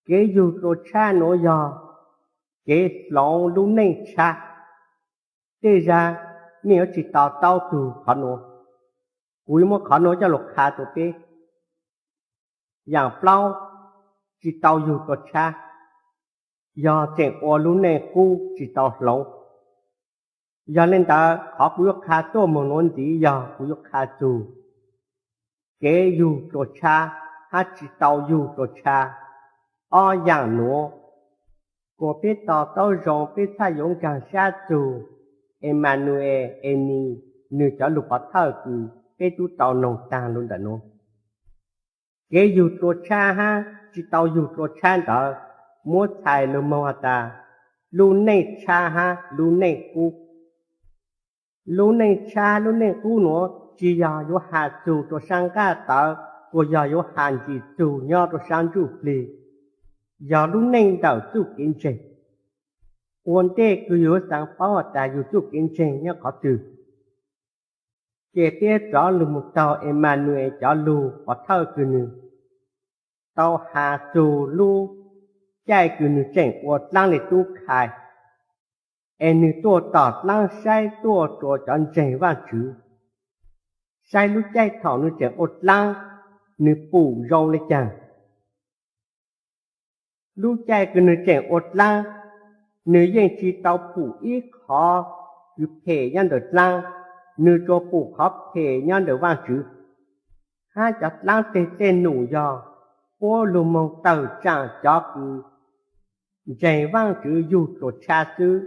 Kev yug tua tshab nuav yog kev hloov lub neej tshab. Tej zag mej yuav tsi to taub tug qhov nuav. Kuv yuav muab qhov nuav coj lug qha rua peb. Yaam plaub, tsi tau yug tua tshab, yog tseem ua lub neej qub tsi tau hloov. Yog li ntawd qhov kuv yuav qha tuaj mus nuav ntxiv yog kuv yuav qha txug kev yug txuas tshab hab tsis tau yug txuas tshab. Ob yaam nuav kuas peb to taub zoo peb txhaj yuav nkaag sab txug Emanuel Enis nwg cov lug pov thawj kws peb tub tau noog taag lug ntawm nuav. Kev yug txuas tshab hab tsis tau yug txuas tshab ntawd muab txhais lug moog has tas lub neej tshab hab lub neej qub. Lub neej tshab lub neej qub nuav tsis yog yuav has txug rua saab nqaj tawv, kuas yog yuav has ntsis txug nyob rua saab ntsuj plig, yog lub neej ntawm txuj kev ntseeg. Ua ntej kws yug yuav xaav paub has tas yug txuj kev ntseeg nyob qhov twg, ces peb rov lug moog taug Emanuel cov lug pov thawj kws nwg tau has txug lub caij kws nwg tseem ua dlaab le tub khai, es nwg tuaj tom dlaab saib tuaj rua cov ntseeg Vaajtswv, saib lub caij thaum nwg tseem ua dlaab nwg pum zoo le caag. Lub caij kws nwg tseem ua dlaab, nwg yeej tsis tau pum ib qhov kws phem nyob ntawm dlaab, nwg tsuas pum qhov phem nyob ntawm Vaajtswv. Hab cov dlaab teg dlej num yog puab lug moog tawm tsaam cov kws ntseeg Vaajtswv yug txuas tshab xwb,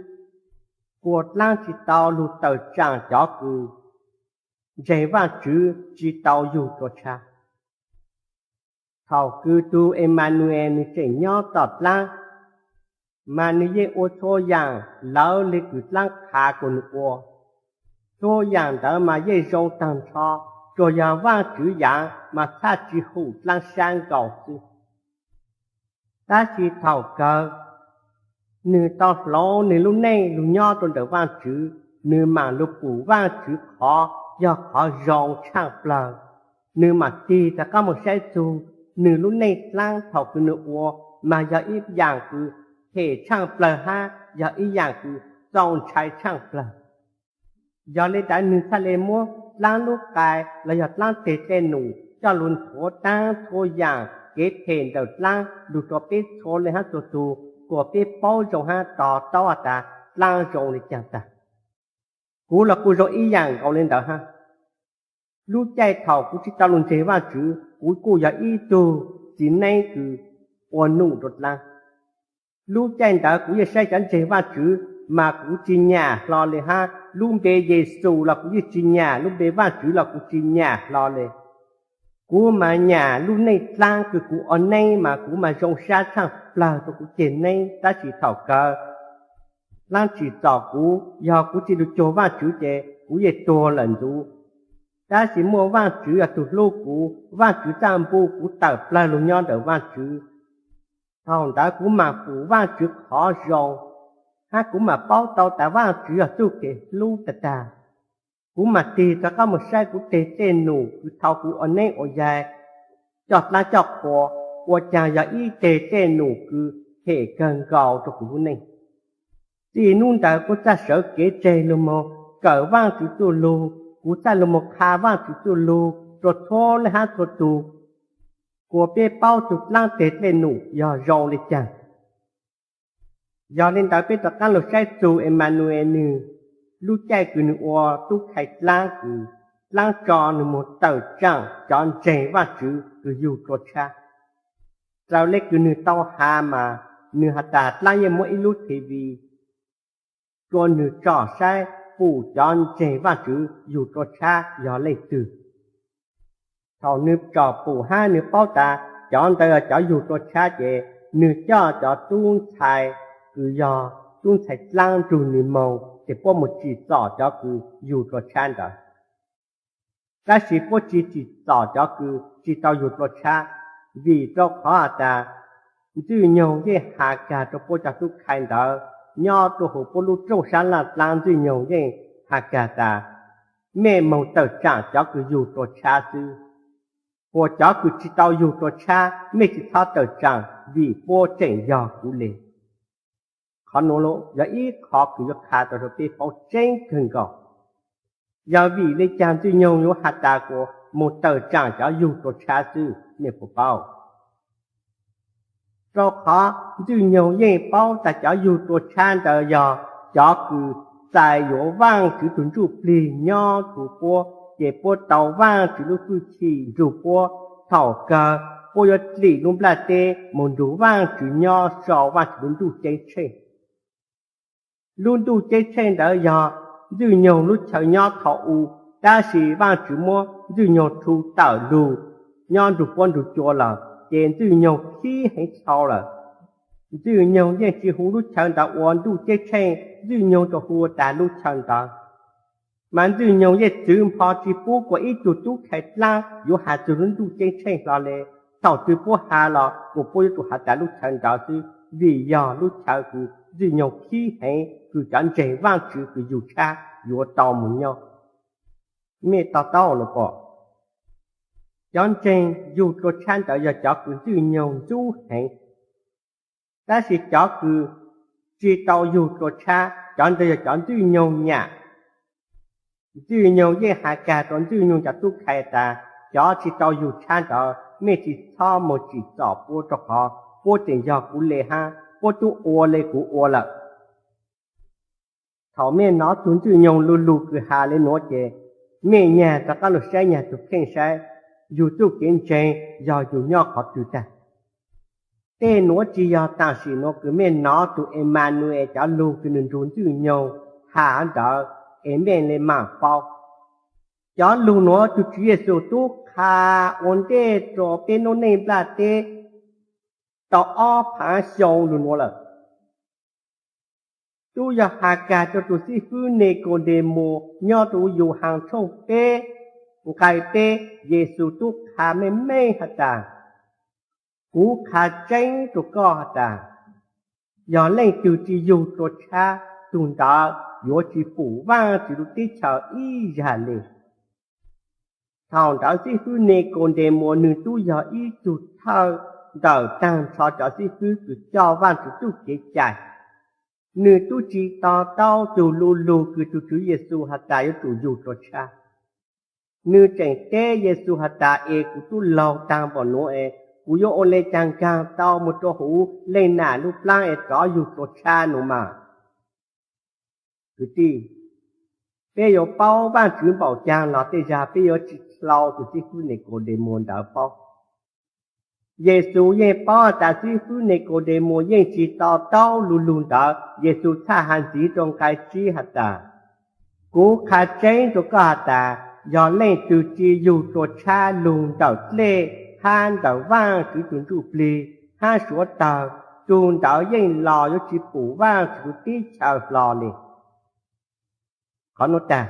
kuas dlaab tsis tau lug tawm tsaam cov kws ntseeg Vaajtswv tsis tau yug txuas tshab. Thaum kws tug Emanuel nwg tseem nyob tom dlaab, mas nwg yeej ua txhua yaam lawv le kws dlaab qha kuas nwg ua. Txhua yaam ntawd mas yeej zoo taag nrho, tsuas yog Vaajtswv yaav mas txhaj tsis hum dlaab sab nkaus xwb. Tab sis thaum kawg nwg tau hloov nwg lub neej lug nyob rua ntawm Vaajtswv, nwg maam lug pum Vaajtswv qhov yog qhov zoo tshaaj plawg. Nwg maam tig rov qaab moog saib txug nwg lub neej dlaab thaum kws nwg ua mas yog ib yaam kws phem tshaaj plawg hab yog ib yaam kws txaus ntshai tshaaj plawg. Yog le ntawd nwg txhaj le muab dlaab lub qai los yog dlaab teg dlej num coj lug nthuav taab txhua yaam kev phem ntawm dlaab lug rua peb txhua leej hab txhua tug, kuas peb paub zoo hab to taub has tas dlaab zoo le caag tag. Kuv los kuj zoo ib yaam nkaus le ntawd hab. Lub caij thaum kuv tsis tau lug ntseeg Vaajtswv, kuv kuj yog ib tug txiv neeb kws ua num rua dlaab. Lub caij ntawd kuv yeej saib cov ntseeg Vaajtswv mas kuv tsis nyam hlo le hab, lub npe Yexus los kuv yeej tsis nyam, lub npe Vaajtswv los kuv tsis nyam hlo le. Kuv mas nyam lub neej dlaab kws kuv ua neeb mas kuv mas zoo sab tshaaj plawg rua kuv ceg neeb, tab sis thaum kawg dlaab tsim txom kuv, yog kuv tsis lug cuag Vaajtswv ces kuv yeej tuag lawm ntxuv. Tab sis muaj Vaajtswv yog tug hlub kuv, Vaajtswv txaj npuj kuv tawm plawg lug nyob ntawm Vaajtswv. Thaum ntawd kuv maam pum Vaajtswv qhov zoo, hab kuv maam paub tau tas Vaajtswv yog txuj kev hlub tag tag. Kuv maam tig rov qaab moog saib kuv teg dlej num kws thaum kuv ua neeb ua yaig, coj dlaab coj qhua, ua caag yog ib teg dlej num kws phem kawg nkaus rua kuv lub neej. Txij nub ntawd kuv txhaj sawv kev tseg lug moog kawm Vaajtswv txuj lug, kuv txhaj lug moog qha Vaajtswv txuj lug rua txhua leej hab txhua tug, kuas peb paub tug dlaab teg dlej num yog zoo le caag. Yog le ntawd peb rov qaab lug saib txug Emanuel nwg lub caij kws nwg ua tub khai dlaab kws dlaab tso nwg moog tawm tsaam cov ntseeg Vaajtswv kws yug txuas tshab. Raws le kws nwg tau has mas nwg has tas dlaab yeej muab ib lub T V rua nwg tsom saib pum cov ntseeg Vaajtswv yug txuas tshab yog leej twg. Thaum nwg tsom pum hab nwg paub tas cov ntawd yog cov yug txuas tshab ces nwg coj cov tub ntxhais kws yog tub ntxhais dlaab nrug nwg moog ces puab moog tsim txom cov kws yug txuas tshab ntawd. Tab sis puab tsis tsim txom cov kws tsis tau yug txuas tshab, vim rau qhov has tas Ntxwj Nyoog yeej has kag rua puab cov tub khai ntawd, nyob rua huv puab lub rooj sab laj dlaab Ntxwj Nyoog yeej has kag tas mej moog tawm tsaam cov kws yug txuas tshab xwb, huas cov kws tsis tau yug txuas tshab mej tsis txhob tawm tsaam vim puab tseem yog kuv le. Qhov nuav yog ib qho kws yuav qha tau rua peb paub tseeb kawg nkaus. Yog vim le caag Ntxwj Nyoog yuav has tas kuas moog tawm tsaam cov yug txuas tshab xwb, mej puas paub? Rau qhov Ntxwj Nyoog yeej paub tas cov yug txuas tshab ntawd yog cov kws txais yuav Vaajtswv tug Ntsujplig nyob nrug puab, ces puab tau Vaajtswv lub fwj chim nrug puab. Thaum kawg puab yuav dlim lub nplaj teb moog nrug Vaajtswv nyob sau Vaajtswv lub ntuj ceeb tsheej. Lub ntuj ceeb tsheej ntawd yog Ntxwg Nyoog lub chaw nyob thaum u, tab sis Vaajtswv muab Ntxwg Nyoog thu tawm lug nyob nrug puab nrug cua lawm, ces Ntxwg Nyoog khib heev dhau lawm. Ntxwg Nyoog yeej tsi hu lub chaw ntawd ua ntuj ceeb tsheej, Ntxwg Nyoog tsuas hu tas lub chaw ntawd. Mas Ntxwg Nyoog yeej txwv npho tsi pub kuas ib tug tub khai dlaab yuav has txug lub ntuj ceeb tsheej hlo le. Thaum twg puab has los kuas puab yuav tsum has tas lub chaw ntawd xwb, vim yog lub chaw kws Ntxwg Nyoog khib heev, kws cov ntseeg Vaajtswv kws yug tshab yuav tau moog nyob. Mej to taub lug pom, cov ntseeg yug tua tshab ntawd yog cov kws Ntxwg Nyoog ntxub heev. Tab sis cov kws tsi tau yug tua tshab, cov ntawd yog cov Ntxwg Nyoog nyam. Ntxwg Nyoog yeej has kag rua Ntxwg Nyoog cov tub khai tas, cov tsi tau yug tshab ntawd mej tsi txhob moog tsim txom puab, rua qhov puab tseem yog kuv le hab, puab tub ua le kuv ua lawm. Thaum mej nov tug Ntxwg Nyoog lu lug kws has le nuav ces mej nyag rov qaab lug saib nyag tug kheej saib, yug txuj kev ntseeg yog yug nyob qhov twg tag. Tej nuav tsi yog tam sim nuav kws mej nov tug Emanuel cov lug kws nwg nrug Ntxwg Nyoog has ntawd es mej le maam paub. Cov lug nuav tug Tswv Yexus tub qha ua ntej rua peb noob neej nplaj teb tau ob phaav xyoo lug nuav lawm. Tub yog has kag rua tug xib fwb Nikaudemaus nyob rua Yauhaas tshooj peb nqai peb, Yexus tub qha meej meej has tas, kuv qha tseeb rua koj has tas, yog leej twg tsi yug tua tshab, tug ntawd yuav tsi pum Vaajtswv lub teb chaws ib zag le. Thaum ntawd xib fwb Nikaudemaus nwg tub yog ib tug thawj ntawm taag nrho cov xib fwb kws coj Vaajtswv txuj kev cai. Nwg tub tsi to taub tug lu lug kws tug Tswv Yexus has tas yuav tsum yug tua tshab. Nwg tseem teb Yexus has tas, es kuv tub laug taag npaum nuav es kuv yuav ua le caag nkaag tau moog rua huv leej nam lub plaab es rov yug tua tshab nuav mas? Kwv tij, peb yuav paub Vaajtswv npaum caag los tej zag peb yuav tsi dlhau tug xib fwb Nikaudemaus ntawd paub. Yexus yeej paub tas xib fwb Nikaudemaus yeej tsi to taub lu lug ntawd. Yexus txhaj has ntxiv rua nqai tsib has tas, kuv qha tseeb rua koj has tas, yog leej twg tsi yug tua tshab lug ntawm dlej hab ntawm Vaajtswv tug ntsuj plig hab suav tawg, tug ntawd yeej los yuav tsi pum Vaajtswv teb chaws hlo le. Qhov nuav tag,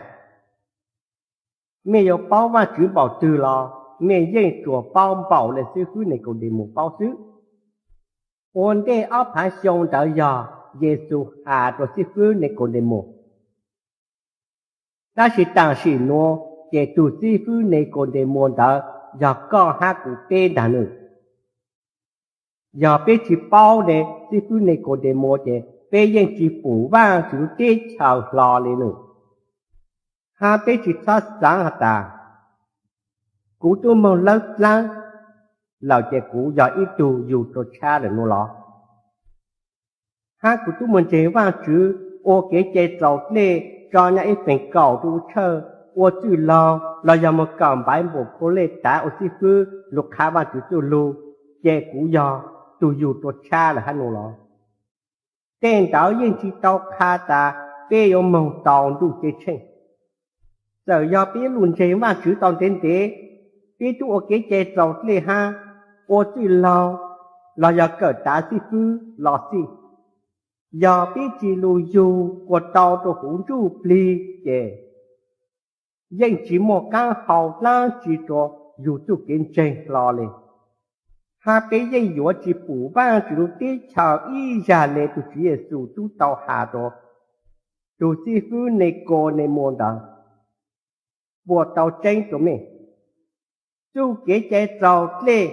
mej yuav paub Vaajtswv npaum twg los mej yeej tsuas paub npaum le xib fwb Nikaudemaus paub xwb. Ua ntej ob phaav xyoo ntawd yog Yexus has rua xib fwb Nikaudemaus. Tab sis tam sim nuav ces tug xib fwb Nikaudemaus ntawd yog koj hab kuv peb ntaag nwg. Yog peb tsi paub ne xib fwb Nikaudemaus ces peb yeej tsi pum Vaajtswv lub teb chaws hlo le nwg. Hab peb tsi txhob xaav has tas, kuv tub moog lawb dlaab lawm ces kuv yog ib tug yug tua tshab lawm nuav los? Hab kuv tub moog ntseeg Vaajtswv, ua kev cai txaus dlej, tso nyaj ib feem kaum rua ua tshawj, ua txwj laug, los yog moog kawm Npaiv Npaum Khua Lej Tav, ua xib fwb lug qha Vaajtswv txuj lug, ces kuv yog tug yug tua tshab lawm hab nuav los? Tej ntawd yeej tsi tau qha tas peb yuav moog tau ntuj ceeb tsheej. Txawm yog peb lug ntseeg Vaajtswv tau ntev ntev, peb tub ua kev cai txaus dlej hab ua txwj laug, los yog kawm tav xib fwb los xij, yog peb tsi lug yug kuas tau rua huv ntsuj plig ces yeej tsi muaj qaab hau dlaab tsi rua yug txuj kev ntseeg hlo le. Hab peb yeej yuav tsi pum Vaajtswv lub teb chaws ib zag le tug Tswv Yexus tub tau has rua tug xib fwb Nikaudemaus ntawd. Puas tau tseeb rua mej? Txuj kev cai txaus dlej,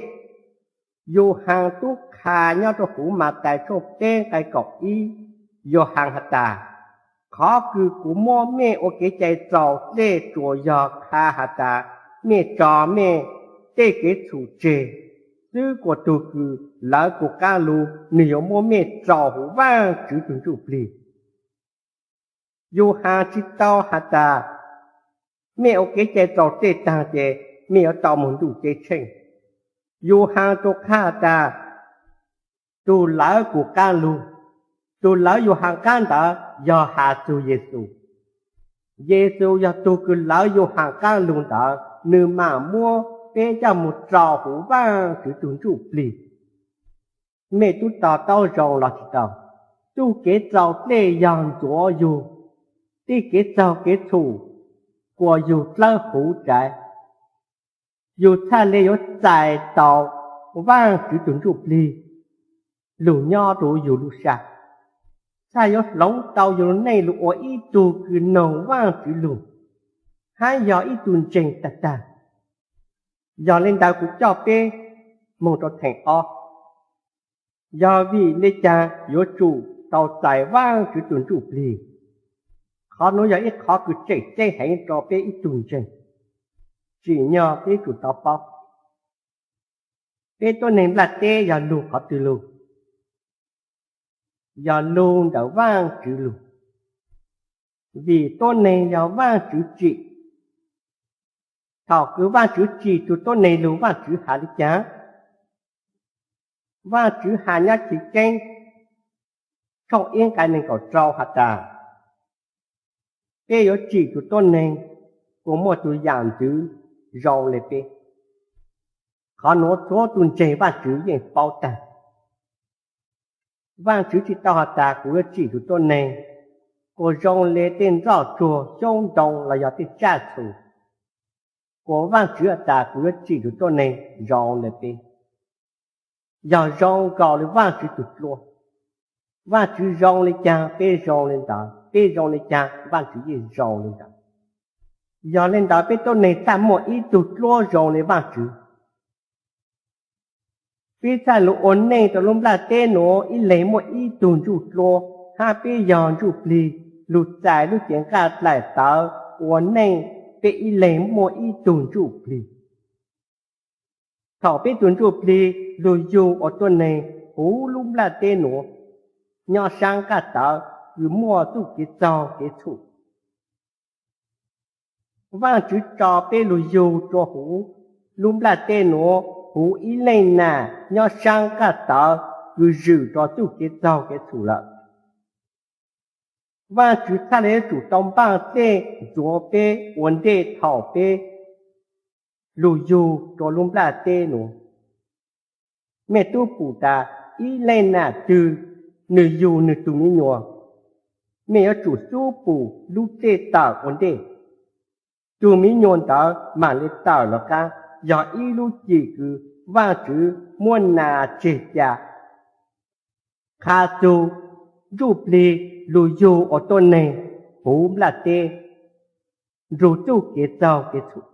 Yauhaas tub qha nyob rua huv Mathais tshooj peb nqai kaum ib, Yauhaas has tas, qhov kws kuv muab mej ua kev cai txaus dlej tsuas yog qha has tas, mej tso mej tej kev txhum tseg xwb, kuas tug kws lawv kuv qaab lug nwg yuav muab mej rau huv Vaajtswv tug ntsuj plig. Yus has tsis tau has tas mej ua kev cai raus dlej taag ces mej yuav tau moog ntuj ceeb tsheej. Yus has rua qha tas tug lawv kuv qaab lug, tug lawv yus has qaab ntawd yog has txug Yexus. Yexus yog tug kws lawv yus has qaab lug ntawd, nwg maam muab peb coj moog rau huv Vaajtswv tug Ntsuj Plig. Mej tub to taub zoo los tsis tau? Txuj kev raus dlej yog ntxuav yug tej kev txaug kev txhum kuas yug dlawb huv tais. Yug txhaj le yuav txais tau Vaajtswv tug Ntsuj Plig lug nyob rua yug lub sab, txhaj yuav hloov tau yug lub neej lug ua ib tug kws noog Vaajtswv lug hab yog ib tug ntseeg tag tag. Yog le ntawd kuv coj peb moog rua theem ob, yog vim le caag yuav tsum tau txais Vaajtswv tug Ntsuj Plig. Qhov nuav yog ib qhov kws tseem ceeb heev rua peb ib tug ntseeg. Tsim nyog peb tsum tau paub, peb tuab neeg nplaj teb yog lug qhov twg lug? Yog lug ntawm Vaajtswv lug, vim tuab neeg yog Vaajtswv tsim. Thaum kws Vaajtswv tsim tug tuab neeg lug Vaajtswv has le caag? Vaajtswv has nyob Chiv Keeb tshooj ib nqai neeg nkaum rau has tas, peb yuav tsim tug tuab neeg kuas muaj tug yaam ntxwv zoo le peb. Qhov nuav txhua tug ntseeg Vaajtswv yeej paub taag. Vaajtswv tsi tau has tas kuv yuav tsim tug tuab neeg kuas zoo le tej nroj tsuag xyoob ntoo los yog tej tsaj txhu, kuas Vaajtswv has tas kuv yuav tsim tug tuab neeg zoo le peb. Yog zoo nkaus le Vaajtswv tug dluab. Vaajtswv zoo le caag peb zoo le ntawd, peb zoo le caag Vaajtswv yeej zoo le ntawd. Yog le ntawd peb tuab neeg txhaj muaj ib tug dluab zoo le Vaajtswv. Peb txhaj lug ua neej rua lub nplaj teb nuav ib leeg muaj ib tug ntsuj dluab, hab peb yog ntsuj plig lug txais lub cev nqaj dlaim tawv ua neej, peb ib leeg muaj ib tug ntsuj plig. Thaum peb tug ntsuj plig lug yug ua tuab neeg huv lub nplaj teb nuav, nyob saab nqaj tawv kws muaj txuj kev txaug kev txhum, Vaajtswv tso peb lug yug rua huv lub nplaj teb nuav huv ib leej nam nyob saab nqaj tawv kws zwm rua txuj kev txaug kev txhum lawm. Vaajtswv txhaj le yuav tsum tau npaaj dlej ntxuav peb ua ntej thaum peb lug yug rua lub nplaj teb nuav. Mej tub pum tas ib leej nam twg nwg yug nwg tug mi nyuas, mej yuav tsum xub pum lub dlej tawm ua ntej. Tug mi nyuas ntawd maam le tawm lug qaab, yog ib lub cim kws Vaajtswv muab nas tseg ca qha txug ntsuj plig lug yug ua tuab neeg huv nplaj teb nrug txuj kev txaug kev txhum.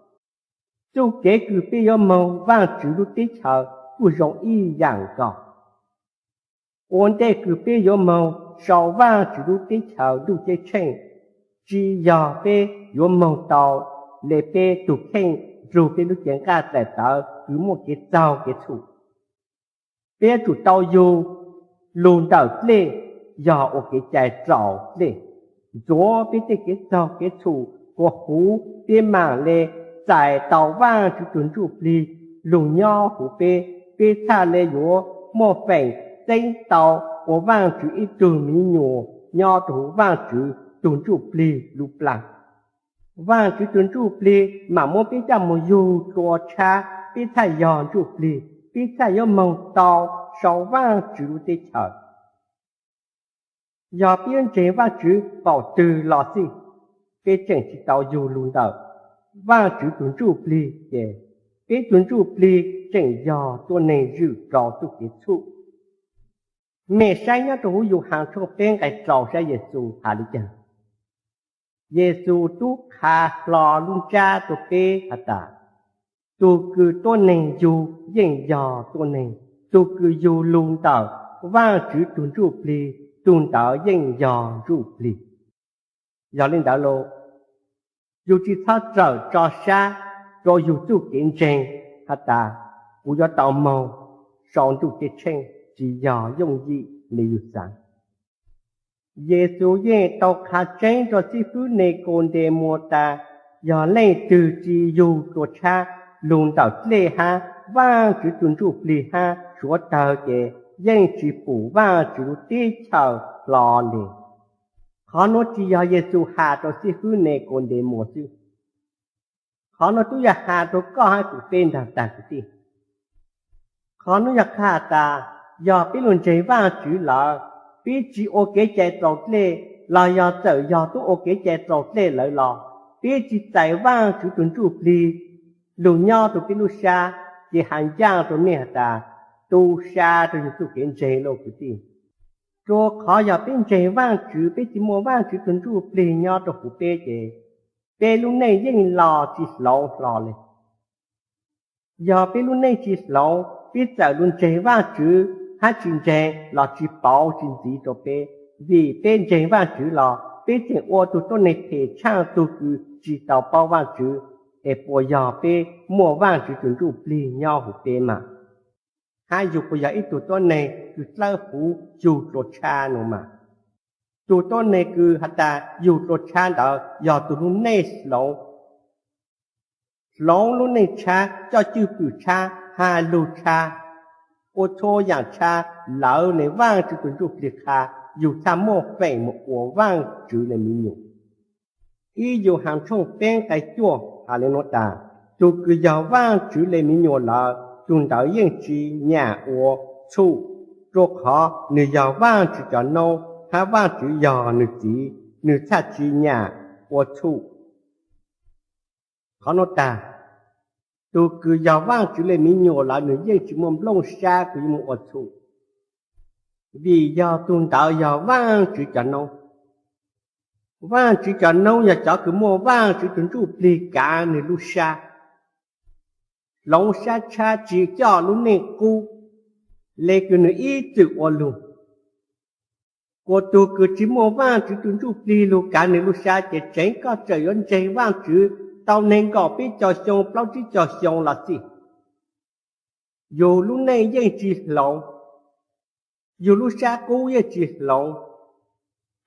Txuj kev kws peb yuav moog Vaajtswv lub teb chaws kuj zoo ib yaam nkaus. Ua ntej kws peb yuav moog sau Vaajtswv lub teb chaws ntuj ceeb tsheej, tsi yog peb yuav moog tau le peb tug kheej nrug peb lub cev nqaj dlaim tawv kws muaj kev txaug kev txhum. Peb yuav tsum tau yug lug ntawm dlej, yog ua kev cai raus dlej, ntxuav peb tej kev txaug kev txhum kuas huv peb maam le txais tau Vaajtswv tug ntsuj plig lug nyob huv peb. Peb txhaj le yuav muaj feem txeeb tau ua Vaajtswv ib tug mi nyuas nyob rua huv Vaajtswv tug ntsuj plig lub plag. Vaajtswv tug ntsuj plig maam muab peb coj moog yug dlua tshab, peb txhaj yog ntsuj plig, peb txhaj yuav moog tau sau Vaajtswv lub teb chaws. Yog peb yuav ntseeg Vaajtswv qaum twg los xij, peb tseem tsi tau yug lug ntawm Vaajtswv tug ntsuj plig ces peb tug ntsuj plig tseem yog tuab neeg zwm rua txuj kev txhum. Mej saib nyob rua huv Yauhaas tshooj peb nqai rau saib Yexus has le caag. Yexus tub qha hlo lub ntsab rua peb has tas, tug kws tuab neeg yug yeej yog tuab neeg, tug kws yug lug ntawm Vaajtswv tug ntsuj plig, tug ntawd yeej yog ntsuj plig. Yog le ntawd los, yug tsi txhob rawm tso sab rua yug txuj kev ntseeg has tas, kuv yuav tau moog sau ntuj ceeb tsheej, tsi yog yooj yim le yug xaav. Yexus yeej tau qha tseeb rau xib fwb Nikaundemus tas, yog leej twg tsis yug dlua tshab lug ntawm dlej hab Vaajtswv tug Ntsuj Plig hab suav tawg ces yeej tsis pum Vaajtswv lub teb chaws hlo le. Qhov nuav tsis yog Yexus has rau xib fwb Nikaundemus xwb. Qhov nuav tub yog has rau koj hab kuv peb nrag tag kwv tij. Qhov nuav yog qha tas, yog peb lug ntseeg Vaajtswv lawm, peb tsis ua kev cai raus dlej, los yog txawm yog tub ua kev cai raus dlej lawm los peb tsis txais Vaajtswv tug Ntsuj Plig lug nyob rau peb lub sab, ces has ncaaj rua mej has tas, tu sab rua yug txuj kev ntseeg lauj kwv tij. Rua qhov yog peb ntseeg Vaajtswv, peb tsis muaj Vaajtswv tug Ntsuj Plig nyob rua huv peb ces peb lub neej yeej los tsis hloov hlo le. Yog peb lub neej tsis hloov, peb txawm lug ntseeg Vaajtswv hab tsis ntseeg los tsis pauv tsis ntxiv rua peb, vim peb ntseeg Vaajtswv los peb tseem ua tug tuab neeg phem tshaaj tug kws tsis tau paub Vaajtswv, es puas yog peb muaj Vaajtswv tug Ntsuj Plig nyob huv peb mas? Hab yug puas yog ib tug tuab neeg kws dlawb huv yug dlua tshab nuav mas? Tug tuab neeg kws has tas yug dlua tshab ntawd yog tug lub neej hloov, hloov lub neej tshab, coj cwj pwm tshab, has lug tshab, ua txhua yaam tshab lawv le Vaajtswv tug Ntsuj Plig qha, yug txhaj muaj feem moog ua Vaajtswv le mi nyuam. Ib Yauhas tshooj peb nqai cuaj has le nuav tas, tug kws yog Vaajtswv le mi nyuam lawm, tug ntawd yeej tsis nyam ua txhum, rua qhov nwg yog Vaajtswv cov noob, hab Vaajtswv yog nwg Txiv, nwg txhaj tsis nyam ua txhum. Qhov nuav tas, tug kws yog Vaajtswv le mi nyuam lawm nwg yeej tsis muaj nplooj sab kws yuav moog ua txhum, vim yog tug ntawd yog Vaajtswv cov noob. Vaajtswv cov noob yog cov kws muaj Vaajtswv tug Ntsuj Plig kaav nwg lub sab, hloov sab tshab tsis coj lub neej qub le kws nwg ib txwm ua lug. Kuas tug kws tsis muaj Vaajtswv tug Ntsuj Plig lug kaav nwg lub sab ces tseev koj txawm yuav ntseeg Vaajtswv tau neeg nkaum peb caug xyoo plaub tsib caug xyoo los xij, yug lub neej yeej tsis hloov, yug lub sab qub yeej tsis hloov.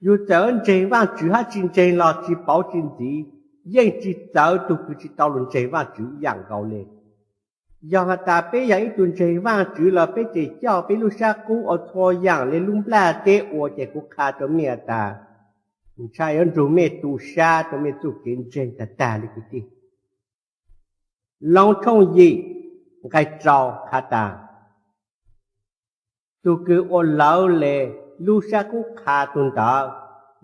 Yug txawm ntseeg Vaajtswv hab tsis ntseeg los tsis pauv tsis ntxiv, yeej tsis txawv tug kws tsis tau lug ntseeg Vaajtswv ib yaam nkaus le. Yog has tas peb yog ib tug ntseeg Vaajtswv los peb tseem coj peb lub sab qub ua txhua yaam le lub nplaj teb ua ces kuv qha rua mej has tas, ntshai yuav nrug mej tu sab rua mej txuj kev ntseeg tag tag le kwv tij. Loos tshooj yim nqai rau has tas, tug kws ua lawv le lub sab qub qha tug ntawd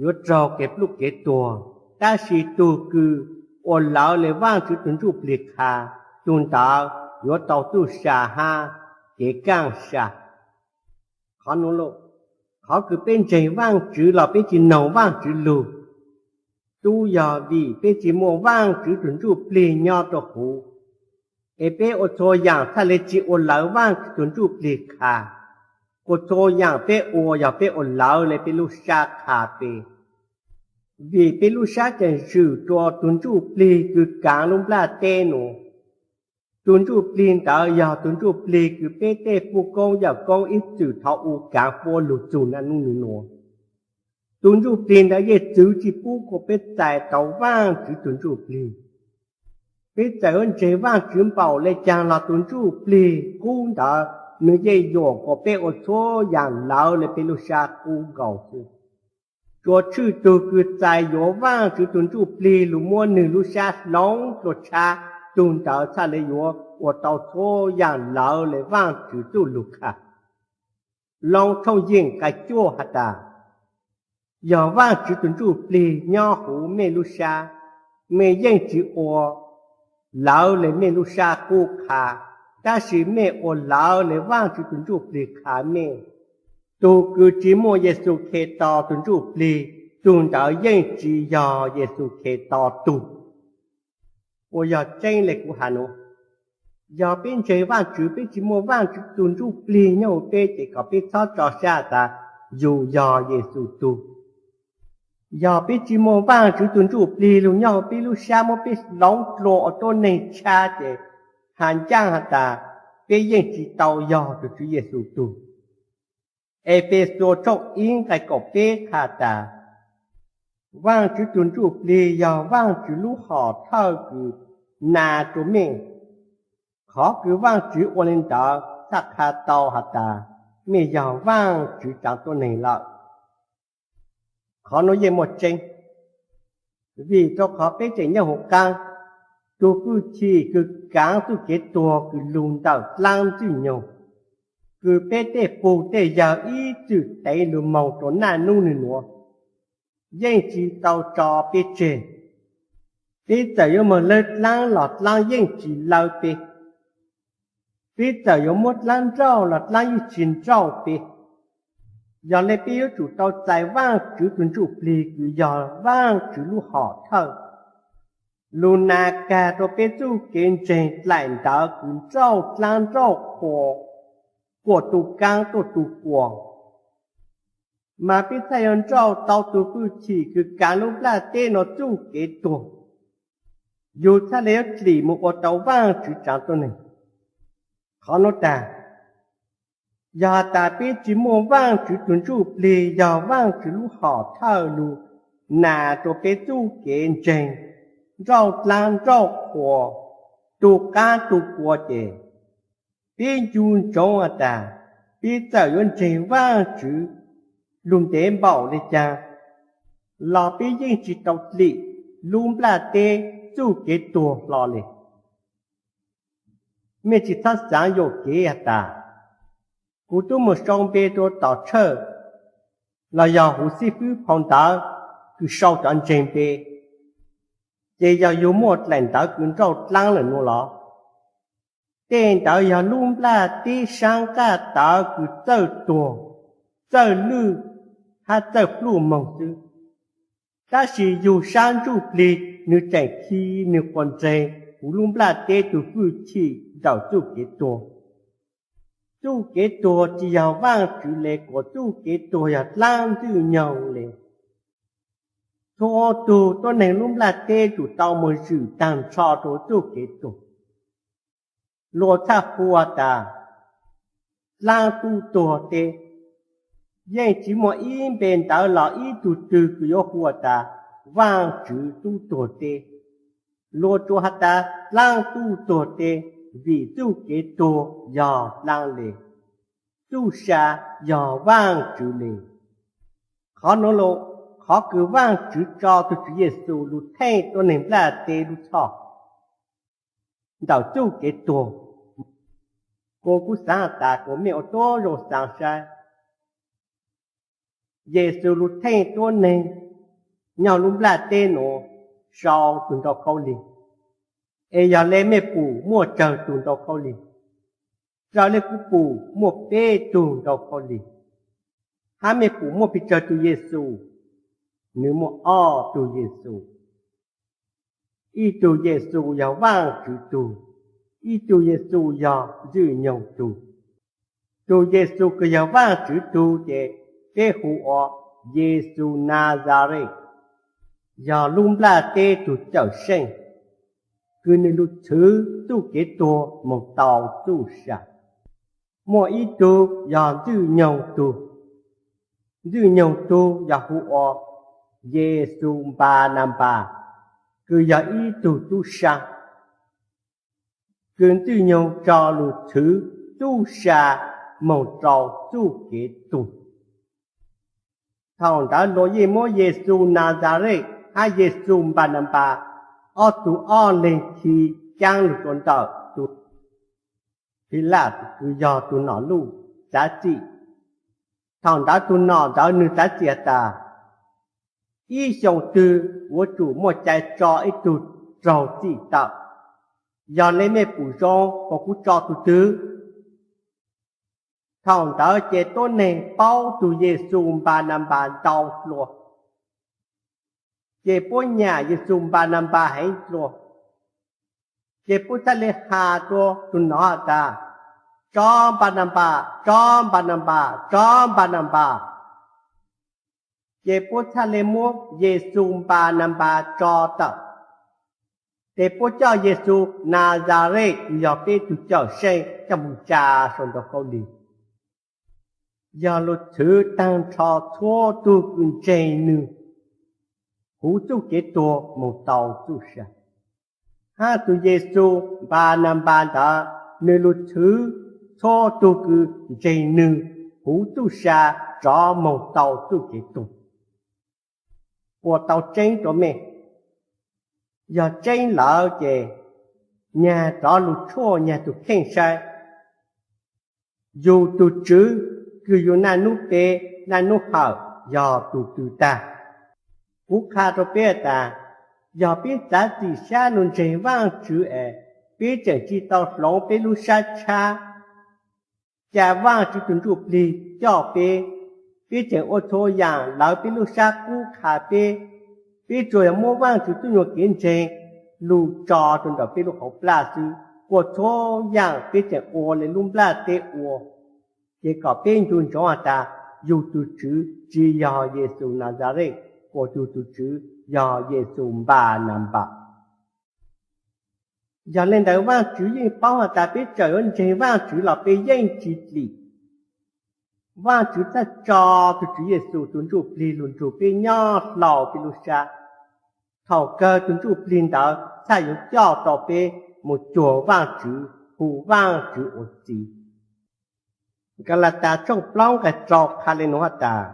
yuav raug kev pluj kev tuag, tab sis tug kws ua lawv le Vaajtswv tug Ntsuj Plig qha, tug ntawd yuav tau txuj sa hab kev kaaj sa. Qhov nuav, qhov kws peb ntseeg Vaajtswv los peb tsis noog Vaajtswv lug, tub yog vim peb tsis muaj Vaajtswv tug Ntsuj Plig nyob rua huv, es peb ua txhua yaam txhaj le tsis ua lawv Vaajtswv tug Ntsuj Plig qha. Kuas txhua yaam peb ua yog peb ua lawv le peb lub sab qha peb, vim peb lub sab tseem zwm rua tug Ntsuj Plig kws kaav lub nplaj teb nuav. Tug Ntsuj Plig ntawd yog tug Ntsuj Plig kws peb tej puj koob yawm koob ib txwm thov ua kaav puab lug txug naj nub nwg nuav. Tug Ntsuj Plig ntawd yeej txwv tsis pub kuas peb txais tau Vaajtswv tug Ntsuj Plig. Peb txawm yuav ntseeg Vaajtswv npaum le caag los tug Ntsuj Plig qub ntawd nwg yeej yuam kuas peb ua txhua yaam lawv le peb lub sab qub nkaus xwb. Tsuas tshwj tug kws txais yuav Vaajtswv tug Ntsuj Plig lug muab nwg lub sab hloov dlua tshab, tug ntawd txhaj le yuav ua tau txhua yaam lawv le Vaajtswv txuj lug qha. Loos tshooj yim nqai cuaj has tas, yog Vaajtswv tug Ntsuj Plig nyob huv mej lub sab, mej yeej tsis ua lawv le mej lub sab qub qha, tab sis mej ua lawv le Vaajtswv tug Ntsuj Plig qha mej. Tug kws tsis muaj Yexus Khetos tug Ntsuj Plig, tug ntawd yeej tsis yog Yexus Khetos tug. Puas yog tseeb le kuv has nuav? Yog peb ntseeg Vaajtswv, peb tsis muaj Vaajtswv tug Ntsuj Plig nyob huv peb ces kom peb txhob tso sab tas yus yog Yexus tug. Yog peb tsis muaj Vaajtswv tug Ntsuj Plig lug nyob huv peb lub sab muab peb hloov dlua ua tuab neeg tshab ces has ncaaj has tas peb yeej tsis tau yog tug Tswv Yexus tug. Efexus tshooj ib nqai kaum peb qha tas, Vaajtswv tug Ntsujplig yog Vaajtswv lub hom thawj kws nas rua mej. Qhov kws Vaajtswv ua le ntawd txhaj qha tau has tas mej yog Vaajtswv tsaav tuab neeg lawm. Qhov nuav yeej muaj tseeb, vim rua qhov peb tseem nyob huv qaab, tug fwj chim kws kaav txuj kev tuag kws lug ntawm dlaab ntxwg nyoog, kws peb tej pug tej yawg ib txwm teev lug moog rua naj nub nwg nuav, yeej tsi tau tso peb tseg. Peb txawm yuav moog lawv dlaab los dlaab yeej tsi lawv peb. Peb txawm yuav muab dlaab nrauj los dlaab yeej tsi nrauj peb. Yog le peb yuav tsum tau txais Vaajtswv tug Ntsujplig kws yog Vaajtswv lub hom thawj, lug nas kag rua peb txuj kev ntseeg dlaim ntawv kws nrauj dlaab nrauj qhua, quas tu kaab tuaj tu quas, mas peb txhaj yuav nrauj tau tug fwj chim kws kaav lub nplaj teb nuav txuj kev tuag. Yug txhaj le yuav dlim moog ua tau Vaajtswv tsaav tuab neeg. Qhov nuav taag, yog has tas peb tsi muaj Vaajtswv tug Ntsujplig yog Vaajtswv lub hom thawj lug nas rua peb txuj kev ntseeg nrauj dlaab nrauj qhua, tu qaab tu quas ces, peb ncu ntsoov has tas, peb txawm yuav ntseeg Vaajtswv lug ntev npaum le caag los peb yeej tsi tau dlim lub nplaj teb txuj kev tuag hlo le. Mej tsi txhob xaav yuam kev has tas, kuv tub moog sau npe rua tom tshawj los yog huv xib fwb phau ntawv kws sau cov ntseeg npe, ces yog yug muaj dlaim ntawv kws nrauj dlaab lawm nuav los? Tej ntawd yog lub nplaj teb saab nqaj tawv kws txawj tuag, txawj lwj hab txawj pluj moog xwb. Tab sis yug sab ntsuj plig nwg tseem khi nwg quas nreeg huv lub nplaj teb tug fwj chim ntawm txuj kev tuag. Txuj kev tuag tsi yog Vaajtswv le, kuas txuj kev tuag yog dlaab ntxwg nyoog le. Txhua tug tuab neeg lub nplaj teb tsum tau moog zwm taag nrho rua txuj kev tuag. Luas txhaj hu tas dlaab tub tuag teb. Yeej tsi muaj ib npe ntawv los ib tug twg kws yuav hu tas Vaajtswv tub tuag teb. Luas tsuas has tas dlaab tub tuag teb, vim txuj kev tuag yog dlaab le, txuj sa yog Vaajtswv le. Qhov nuav los qhov kws Vaajtswv tso tug Tswv Yexus lug theej tuab neeg nplaj teb lub txhoj ntawm txuj kev tuag. Kuas kuv xaav tas kuas mej ua tuab zoo xaav saib, Yexus lug theej tuab neeg nyob lub nplaj teb nuav sau tug nrau khaub lig, es yog le mej pum muaj tsawg tug nrau khaub lig? Raws le kuv pum muaj peb tug nrau khaub lig. Hab mej pum muaj pes tsawg tug Yexus? Nwg muaj ob tug Yexus. Ib tug Yexus yog Vaajtswv tug, ib tug Yexus yog Ntxwg Nyoog tug. Tug Yexus kws yog Vaajtswv tug ces peb hu ua Yexus Nazaret, yog lub nplaj teb tug cawm seej, kws nwg lug txhwv txuj kev tuag moog tau txuj sa. Muaj ib tug yog Ntxwg Nyoog tug. Ntxwg Nyoog tug yog hu ua Yexus Npananpas, kws yog ib tug tub sab, kws Ntxwg Nyoog tso lug txhwv txuj sa moog rau txuj kev tuag. Thaum ntawd luag yeej muab Yexus Nazaret hab Yexus Npananpas ob tug ob leeg khi caab lug rua ntawm tug Philaj kws yog tug nom luj txav txim. Thaum ntawd tug nom ntawd nwg txav txim has tas, ib xyoo twg kuv yuav tsum muaj cai tso ib tug raug txim tawm. Yog le mej pum zoo, kuas kuv tso tug twg? Thaum ntawd ces tuab neeg paub tug Yexus Npananpas ntau dlua, ces puab nyam Yexus Npananpas heev dlua. Ces puab txhaj le has rua tug nom has tas, tso Npananpas, tso Npananpas, tso Npananpas. Ces puab txhaj le muab Yexus Npananpas tso tawm. Ces puab coj Yexus Nazaret kws yog peb tug cawm seej coj moog tsa sau nrau khaub lig. yog lug txhwv taag nrho txhua tug kws ntseeg nwg huv txuj kev tuag moog tau txuj sa. Hab tug Yexus Npananpas ntawd, nwg lug txhwv txhua tug kws ntseeg nwg huv txuj sa rov moog tau txuj kev tuag. Ua tau tseeb rua mej. Yog tseeb lawm ces nyag rov lug tshuaj nyag tug kheej saib, yug tug Tswv kws yug naj nub peb naj nub hawm yog tug twg tag. Kuv qha rua peb has tas, yog peb txav txim sab lug ntseeg Vaajtswv es peb tseem tsi tau hloov peb lub sab tshab, ca Vaajtswv tug Ntsujplig coj peb, peb tseem ua txhua yaam lawv peb lub sab qub qha peb, peb tsuas yog muab Vaajtswv tub nyuas kev ntseeg lug tso rua ntawm peb lub hauv plaj xwb, ua txhua yaam peb tseem ua le lub nplaj teb ua, ces kom peb ncu ntsoov has tas, yug tug Tswv tsi yog Yexus Nazaret, kuas yug tug Tswv yog Yexus Npananpas. Yog le ntawd Vaajtswv yeej paub has tas peb txawm yuav ntseeg Vaajtswv los peb yeej tsi dlim. Vaajtswv txhaj tso tug Tswv Yexus tug Ntsujplig lug nrug peb nyob hlau peb lub sab. Thaum kawg tug Ntsujplig ntawd txhaj yuav coj tau peb moog cuag Vaajtswv, hu Vaajtswv ua Txiv. Galatas tshooj plaub nqai rau qha le nuav has tas,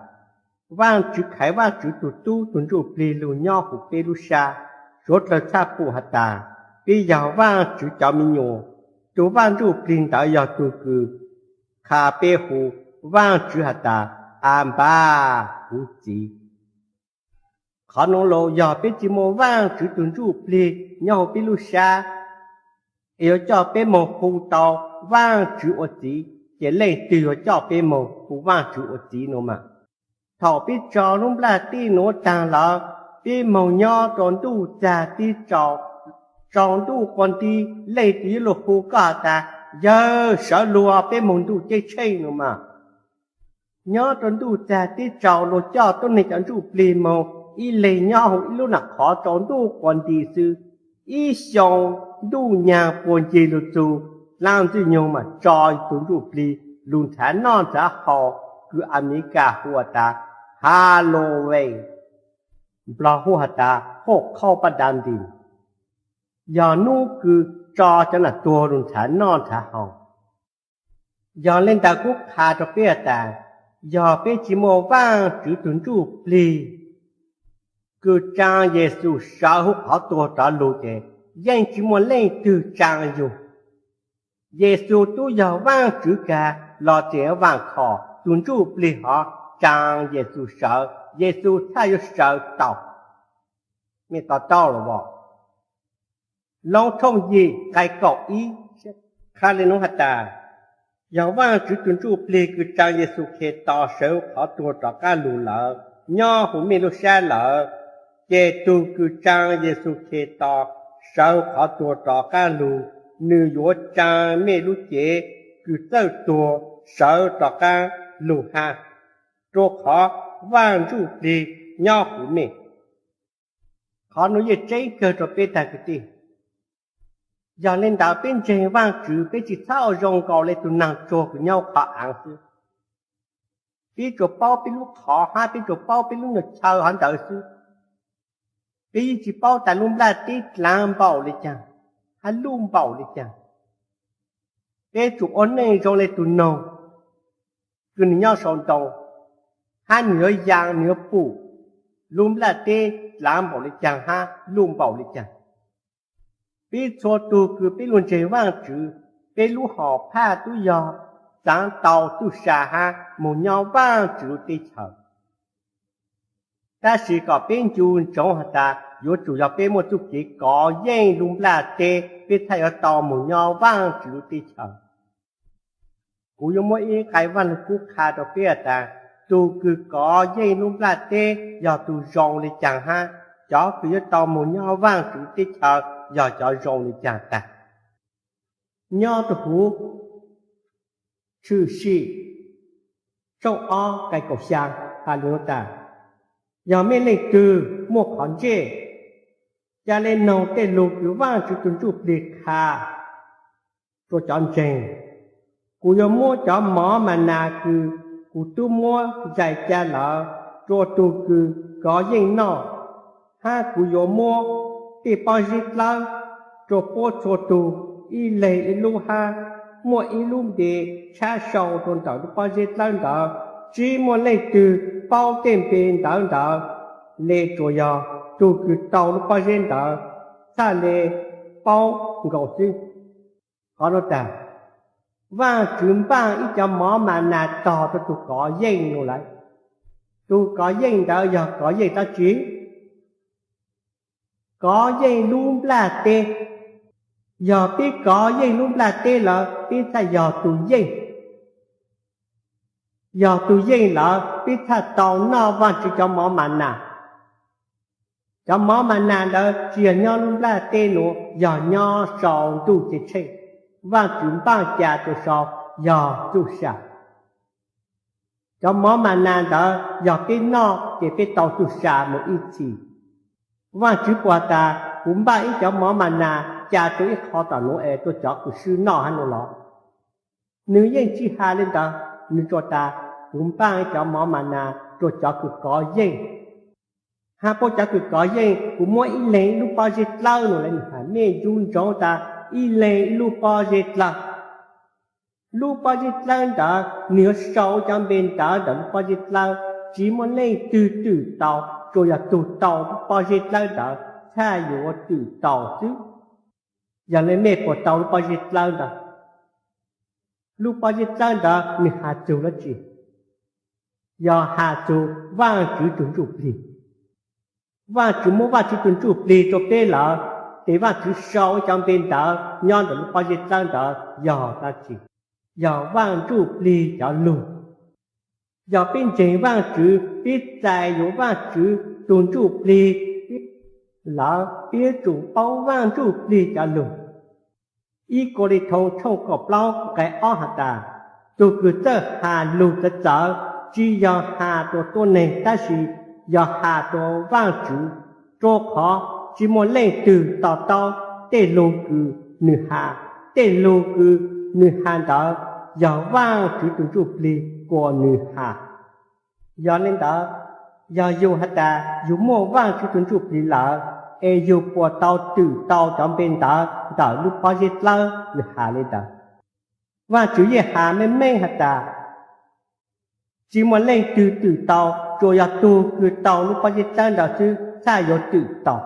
Vaajtswv khaiv Vaajtswv tug Tub tug Ntsujplig lug nyob huv peb lub sab. Suav dlawg txhaj pum has tas, peb yog Vaajtswv cov me nyuam. Tug Vaaj Ntsujplig ntawd yog tug kws qha peb hu Vaajtswv has tas, Anpas, kuv Txiv. Qhov nuav los yog peb tsi muaj Vaajtswv tug Ntsujplig nyob huv peb lub sab, es yuav coj peb moog hu tau Vaajtswv ua Txiv, ces leej twg yuav coj peb moog hu Vaajtswv ua Txiv nuav mas? Thaum peb tso lub nplaj teb nuav taag lawm, peb moog nyob rua ntuj txag teb tsaus, tsaus ntuj quas nti, leej twg yuav lug hu koj has tas, Yawg, sawv lug, peb moog ntuj ceeb tsheej nuav mas? Nyob rua ntuj txag teb tsaus, luag coj tuab neeg cov ntsuj plig moog ib leeg nyob huv ib lub nam qhov tsaus ntuj quas nti xwb. Ib xyoo ntuj nyaag puag ncig lug txug dlaab ntxwg nyoog mas tso tug ntsuj plig lug nrhav noj nrhav haus, kws Amelikas hu has tas Halloween, Nplog hu has tas hauj qhauj paj da nti, yog nub kws tso cov nam tuag lug nrhav noj nrhav haus. Yog le ntawd kuv qha rua peb has tas, yog peb tsi muaj Vaajtswv tug ntsuj plig kws tsaa Yexus sawv huv qhov tuag rov lug ces yeej tsi muaj leej twg tsaa yug. Yexus tub yog Vaajtswv kag los tseem vaam khom tug ntsuj plig hov tsaa Yexus sawv, Yexus txhaj yuav sawv tau. Mej to taub los as? Loob tshooj yim nqai kaum ib qha le nuav has tas, yog Vaajtswv tug ntsuj plig kws tsaa Yexus Khetos sawv huv qhov tuag rov qaab lug lawm nyob huv mej lub sab lawm, ces tug kws tsaa Yexus Khetos sawv huv qhov tuag rov qaab lug, nws yuav tsaa mej lub cev kws txawj tuag sawv rov qaab lug hab, rua qhov Vaaj Ntsuj Plig nyob huv mej. Qhov nuav yeej tseeb kawg rua peb tag kwv tij. Yog le ntawd peb ntseeg Vaajtswv peb tsi txhob ua zoo nkaus le tug naag tsuag kws nyob huv qhov aav xwb. Peb tsuas paub peb lub qhov hab peb tsuas paub peb lub nyuas chaw hov ntawd xwb. Peb yeej tsi paub tas lub nplaj teb dlaav npaum le caag hab luj npaum le caag. Peb tsuas ua neej zoo le tug noog kws nwg nyob sau ntoo, hab nwg yuav yaa nwg yuav pum lub nplaj teb dlaav npaum le caag hab luj npaum le caag. Peb txhua tug kws peb lug ntseeg Vaajtswv, peb lub hom phaj tub yog xaav tau txuj sa hab moog nyob Vaajtswv lub teb chaws. Tab sis kom peb ncu ntsoov has tas yuav tsum yog peb muaj txuj kev kov yeej lub nplaj teb peb txhaj yuav tau moog nyob Vaajtswv lub teb chaws. Kuv yuav muab ib nqai Vaaj Lug Kub qha rua peb has tas, tug kws kov yeej lub nplaj teb yog tug zoo le caag hab cov kws yuav tau moog nyob Vaajtswv lub teb chaws yog cov zoo le caag tag. Nyob rua huv Tshwm Sim tshooj ob nqai kaum xyaa has le nuav tas, yog mej leej twg muaj qhov ntsej ca le noog tej lug kws Vaajtswv tug Ntsuj Plig qha rua cov ntseeg, kuv yuav muab cov mov ma nas kws Kuv twb muab zais ca lawm rua tug kws kov yeej noj, hab kuv yuav muab tej pob zeb dlawb rua puab txhua tug, ib leeg ib lub hab muaj ib lub npe tshab sau rua ntawm lub pob zeb dlawb ntawd. Tsi muaj leej twg paub tej npe ntawd ntawd le, tsuas yog tug kws tau lub pob zeb ntawd txhaj le paub nkaus xwb. Qhov nuav tas, Vaajtswv npaaj ib cov mov ma nas tog rua tug kov yeej nua lawm. Tug kov yeej ntawd yog kov yeej dlaab tsi? Kov yeej lub nplaj teb. Yog peb kov yeej lub nplaj teb lawm, peb txhaj yog tug yeej. Yog tug yeej lawm, peb txhaj tau noj Vaajtswv cov mov ma nas. Cov mov ma nas ntawd tsi yog nyob lub nplaj teb nuav, yog nyob sau ntuj ceeb tsheej. Vaajtswv npaaj ca rua sau yog txuj sa. Cov mov ma nas ntawd yog peb noj ces peb tau txuj sa moog ib txhis. Vaajtswv puas has tas, kuv npaaj ib cov mov ma nas ca rua ib qho tom nuav es rua cov kws swb noj hab nuav los? Nwg yeej tsi has le ntawd. Nwg tsuas tas, kuv npaaj ib cov mov ma nas rua cov kws kov yeej. Hab puab cov kws kov yeej, kuv muab ib leeg ib lub pob zeb dlawb nua lawm. Nwg has, mej yuav ntsoov tas ib leeg ib lub pob zeb dlawb. Lub pob zeb dlawb ntawd nwg yuav sau cov npe ntawd ntawm lub pob zeb dlawb. Tsi muaj leej twg twm tau, tsuas yog tug tau lub pob zeb dlawb ntawd txhaj yuav twm tau xwb. Yog le mej puas tau lub pob zeb dlawb ntawd? Lub pob zeb dlawb ntawd nwg has txug dlaab tsi? Yog has txug Vaajtswv tug ntsuj plig. Vaajtswv muab Vaajtswv tug ntsuj plig rua peb lawm, ces Vaajtswv sau ib cov npe ntawd nyob ntawm lub pob zeb dlawb ntawd yog dlaab tsi? Yog Vaaj Ntsuj Plig cov lug. Yog peb ntseeg Vaajtswv, peb txais yuav Vaajtswv tug ntsuj plig lawm, peb yuav tsum paub Vaaj Ntsuj Plig cov lug. Ib Kauleethaus tshooj kaum plaub nqai ob has tas, tug kws txawj has lug txawv txawv tsi yog has rua tuab neeg tab sis yog has rua Vaajtswv, rua qhov tsi muaj leej twg to taub tej lug kws nwg has. Tej lug kws nwg has ntawd yog Vaajtswv tug ntsuj plig kuas nwg has. Yog le ntawd, yog yug has tas yug muaj Vaajtswv tug ntsuj plig lawm, es yug puas tau twm tau cov npe ntawd ntawm lub pob zeb dlawb? Nwg has le ntawd. Vaajtswv yeej has meej meej has tas, tsi muaj leej twg twm tau, tsuas yog tug kws tau lub pob zeb dlawb ntawd xwb txhaj yuav twm tau.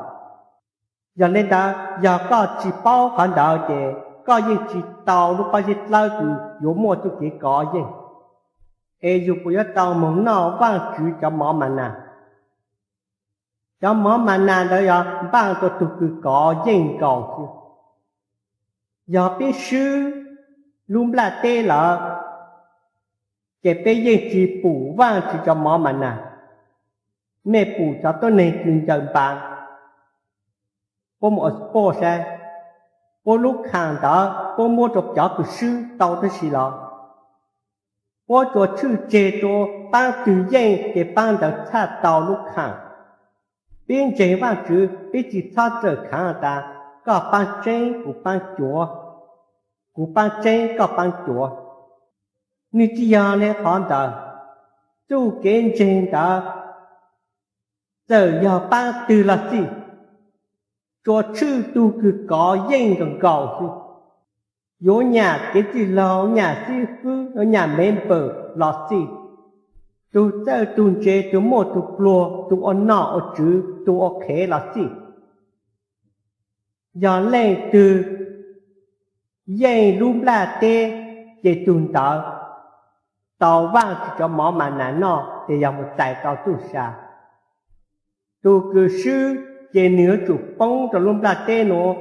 Yog le ntawd, yog koj tsi paub qhov ntawd ces koj yeej tsi tau lub pob zeb dlawb kws yuav muaj txuj kev kov yeej, es yug puas yuav tau moog noj Vaajtswv cov mov ma nas? Cov mov ma nas ntawd yog npaaj rua tug kws kov yeej nkaus xwb. Yog peb swb lub nplaj teb lawm, ces peb yeej tsi pum Vaajtswv cov mov ma nas. Mej pum cov tuab neeg kws ncaws npaas, puab mus expose saib, puab lub khaam ntawd puab muab rua cov kws swb tau tab sis los puab tsuas tshwj tseg rua paab twg yeej ces paab ntawd txhaj tau lub khaam. Peb ntseeg Vaajtswv, peb tsi txhob txawm khaav tas, koj paab tseeb kuv paab cuav, kuv paab tseeb koj paab cuav. Nwg tsi yog le qhov ntawd. Txuj kev ntseeg ntawd txawm yog paab twg los xij, tsuas tshwj tug kws kov yeej nkaus nkaus xwb. Yuav nyam kev txwj laug, nyam xib fwb, nyam member los xij, tug txawj tug ntse, tug muaj tug pluag, tug ua nom ua tswv, tug ua qhev los xij, yog leej twg yeej lub nplaj teb, ces tug ntawd tau Vaajtswv cov mov ma nas noj, ces yog mus txais tau txuj sa. Tug kws swb ces nwg yuav tsum poob rau lub nplaj teb nuav,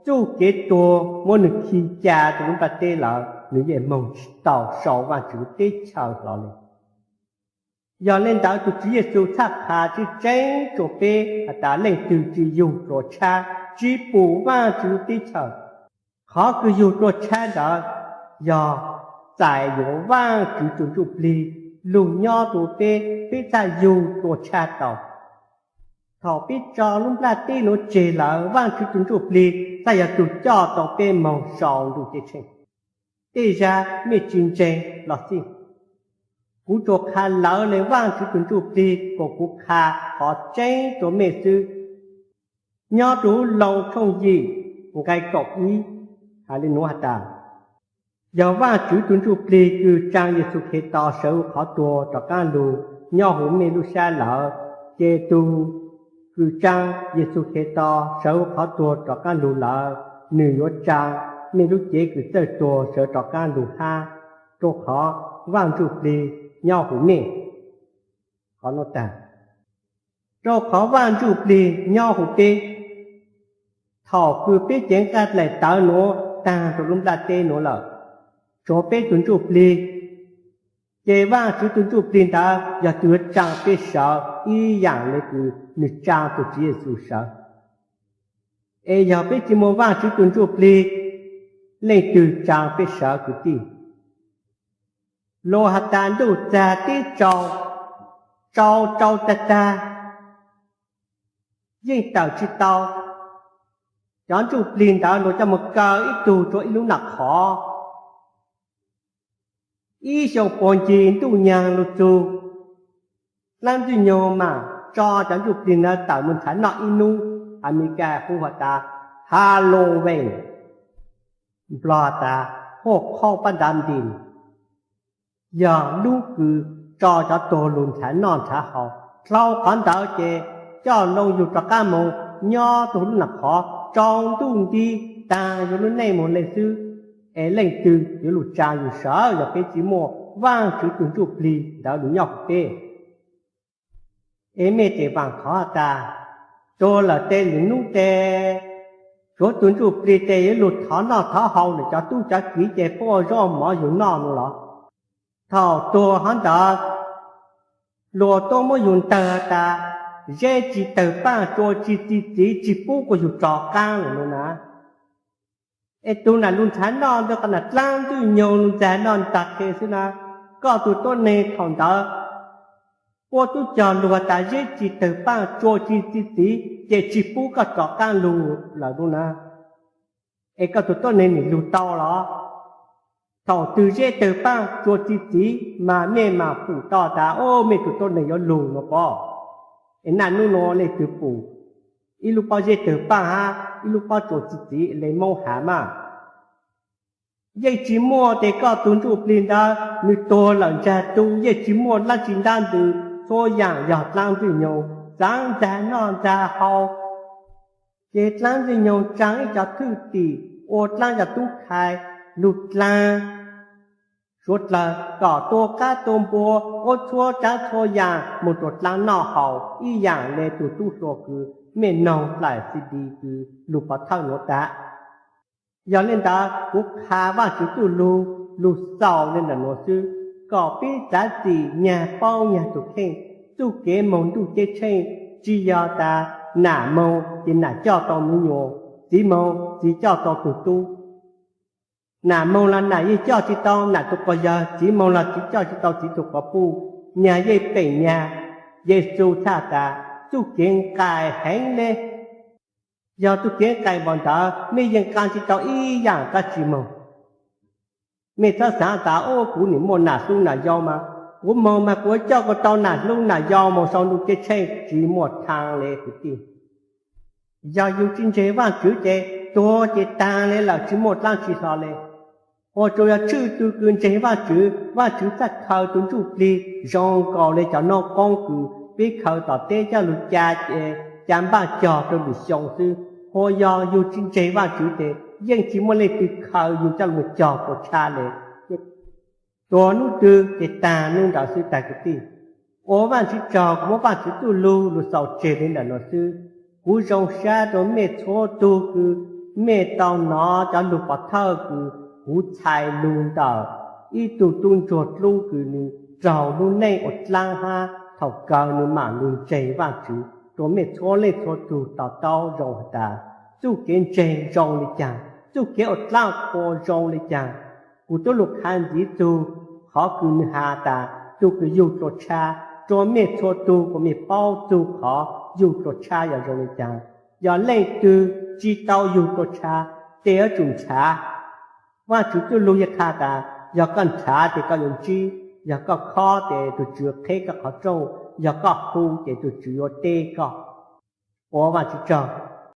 txuj kev tuag muab nwg khi ca rau lub nplaj teb lawm, nwg yeej moog tsi tau sau Vaajtswv teb chaws hlo le. Yog le ntawd, tug Tswv Yexus txhaj qha tseeb tseeb rua peb has tas leej twg tsi yug rua tshab, tsi pum Vaajtswv teb chaws. Qhov kws yug rua tshab ntawd yog txais yuav Vaajtswv tug Ntsuj Plig lug nyob rua peb, peb txhaj yug rua tshab tau. Thaum peb tso lub nplaj teb nuav tseg lawm, Vaajtswv tug Ntsuj Plig txhaj yog tug coj tau peb moog sau ntuj ceeb tsheej. Tej zag mej tsi ntseeg los xij, Kuv tsuas qha lawv le Vaajtswv tug Ntsujplig kom kuv qha qhov tseeb rua mej xwb. Nyob rua Loos tshooj yim nqai kaum ib has le nuav has tas, yog Vaajtswv tug Ntsujplig kws tsaa Yexus Khetos sawv huv qhov tuag rov qaab lug nyob huv mej lub sab lawm, ces tug kws tsaa Yexus Khetos sawv huv qhov tuag rov qaab lug lawm, nwg yuav tsaa mej lub cev kws txawj tuag sawv rov qaab lug hab, rua qhov Vaaj Ntsujplig nyob huv mej. Qhov nuav taag, rua qhov Vaaj Ntsujplig nyob huv peb. Thaum kws peb cev nqai dlaim tawv nuav taag rua lub nplaj teb nuav lawm, tsuav peb tug Ntsujplig, ces Vaajtswv tug Ntsujplig ntawd yog tug yuav tsaa peb sawv ib yaam le kws nwg tsaa tug Tswv Yexus sawv. Es yog peb tsi muaj Vaajtswv tug Ntsujplig, leej twg tsaa peb sawv kwv tij? Luas has tas ntuj txag teb tsaus, tsaus tsaus tag tag, yeej tawm tsi tau. Cov ntsuj plig ntawd luas coj moog kaw ib tug rua ib lub nam qhov. Ib xyoo puag ncig ntuj nyaag lug txug, dlaab ntxwg nyoog maam tso cov ntsuj plig ntawd tawm moog nrhav noj ib nub. Amelikas hu has tas Halloween, Nplog has tas huaj qhauj pab ntav ntim, yog lub kws tso cov tuag lug nrhav noj nrhav haus. Dlhau qhov ntawd ces coj loo yug rov qaab moog nyob rua lub nam qhov, tsaus ntuj nti taag yug lub neej moog le xwb. Es leej twg yuav lug tsaa yug sawv yog peb tsi muaj Vaajtswv tug ntsuj plig ntawd lug nyob huv peb? Es mej tes vaam thov has tas, tuag lawm tes lwm nub tes, tsuav tug ntsuj plig tes yuav lug thov noj thov haus, nwg cov tub cov kiv ces puab ua zaub mov yug noj nuav los? Thaum tuag hov ntawd, luas tuab muab yug ntawg has tas, zeb tsi tawg paaj, tsua tsi txi txiv, tsi pub kuas yug rov qaab lawm nuav na. Es tug nam lug nrhav noj ntawd qhov nam dlaab ntxwg nyoog lug ntxag noj ntag qhe xwb na. Koj tug tuab neeg thaum ntawd puab tub cog lug has tas zeb tsi tawg paaj, tsua tsi txi txiv, ces tsi pub koj rov qaab lug lawm nuav na. Es koj tug tuab neeg nwg lug tau los? Thaum twg zeb tawg paaj tsua txi txiv mas mej maam pum tau tas, o, mej tug tuab neeg yuav lug nuav pob. Es naj nub nuav leej twg pum ib lub pob zeb tawg paaj hab ib lub pob tsua txi txiv le Moob has mas? Yeej tsi muaj tes koj tug ntsuj plig ntawd nwg tuag lawm ntsag tu, yeej tsi muaj dlaab tsi ntaab ntws, txhua yaam yog dlaab ntxwg nyoog txaav ntxag noj ntxag haus. Ces dlaab ntxwg nyoog tsaa ib co thwj tim ua dlaab cov tub khai lug dlaag suav dlawg kom tua qaab tua npua, ua txhua tsaav txhua yaam moog rua dlaab noj haus ib yaam le tug tub hluas kws mej noog dlaim C D kws lug pov thawj nuav tas. Yog le ntawd kuv qha Vaajtswv txuj lug lug xaus le ntawm nuav xwb, kom peb txav txim nyag paub nyag tug kheej. Txuj kev moog ntuj ceeb tsheej tsi yog tas nam moog ces nam coj tau nub nyuas, txiv moog txiv coj tau tug tub. Nam moog los nam yeej coj tsi tau nam tug quas yawg, txiv moog los txiv coj tsi tau txiv tug quas puj. Nyag yeej peem nyag. Yexus txhaj tas txuj kev nqaim heev le. Yog txuj kev nqaim npaum ntawd mej yeej qaa tsi tau ib yaam dlaab tsi moog. Mej txhob xaav tas, o, kuv nim muaj nam hlub nam yau mas, kuv moog mas kuv coj kuv tau nam hlub nam yau moog sau ntuj ceeb tsheej, tsi muaj thaaj le kwv tij. Yog yug tsi ntseeg Vaajtswv ces tuag ces taag le lawm, tsi muaj dlaab tsi hlo le. Ua tsuas yog tshwj tug kws ntseeg Vaajtswv, Vaajtswv txhaj khaws tug ntsuj plig zoo nkaus le cov noob qoob kws peb khaws tom teb coj lug ca, ca npaj cog rua lwm xyoo xwb. Ua yog yug tsi ntseeg Vaajtswv ces yeej tsi muaj leej twg khaws yug coj lug cog tuam tshab le. Tuag nub twg ces taag nub ntawd xwb tag kwv tij. Ua Vaajtswv tsaug, kuv muab Vaajtswv txuj lug lug xaus tseg le ntawm nuav xwb. Kuv zoo sab rua mej txhua tug kws mej tau nov cov lug pov thawj kws kuv txhais lug ntawm ib tug tub ntsuag dlub kws nwg raug lub neej ua dlaab hab thaum kawg nwg maam lug ntseeg Vaajtswv. Rua mej txhua leej txhua tug to taub zoo has tas txuj kev ntseeg zoo le caag, txuj kev ua dlaab ua zoo le caag. Kuv tub lug qha ntxiv txug qhov kws nwg has tas tug kws yug tuam tshab, rua mej txhua tug kuas mej paub txug qhov yug tuam tshab yog zoo le caag. Yog leej twg tsi tau yug tuam tshab, tes yuav tsum nrhav. Vaajtswv txuj lug yeej qha tas yog koj nrhav tes koj yuav ntsib. Yog koj khob ces tus Tswv qheb koj qhov rooj, yog koj hu ces tus Tswv yuav teb koj. Ua Vajtswv tsaug.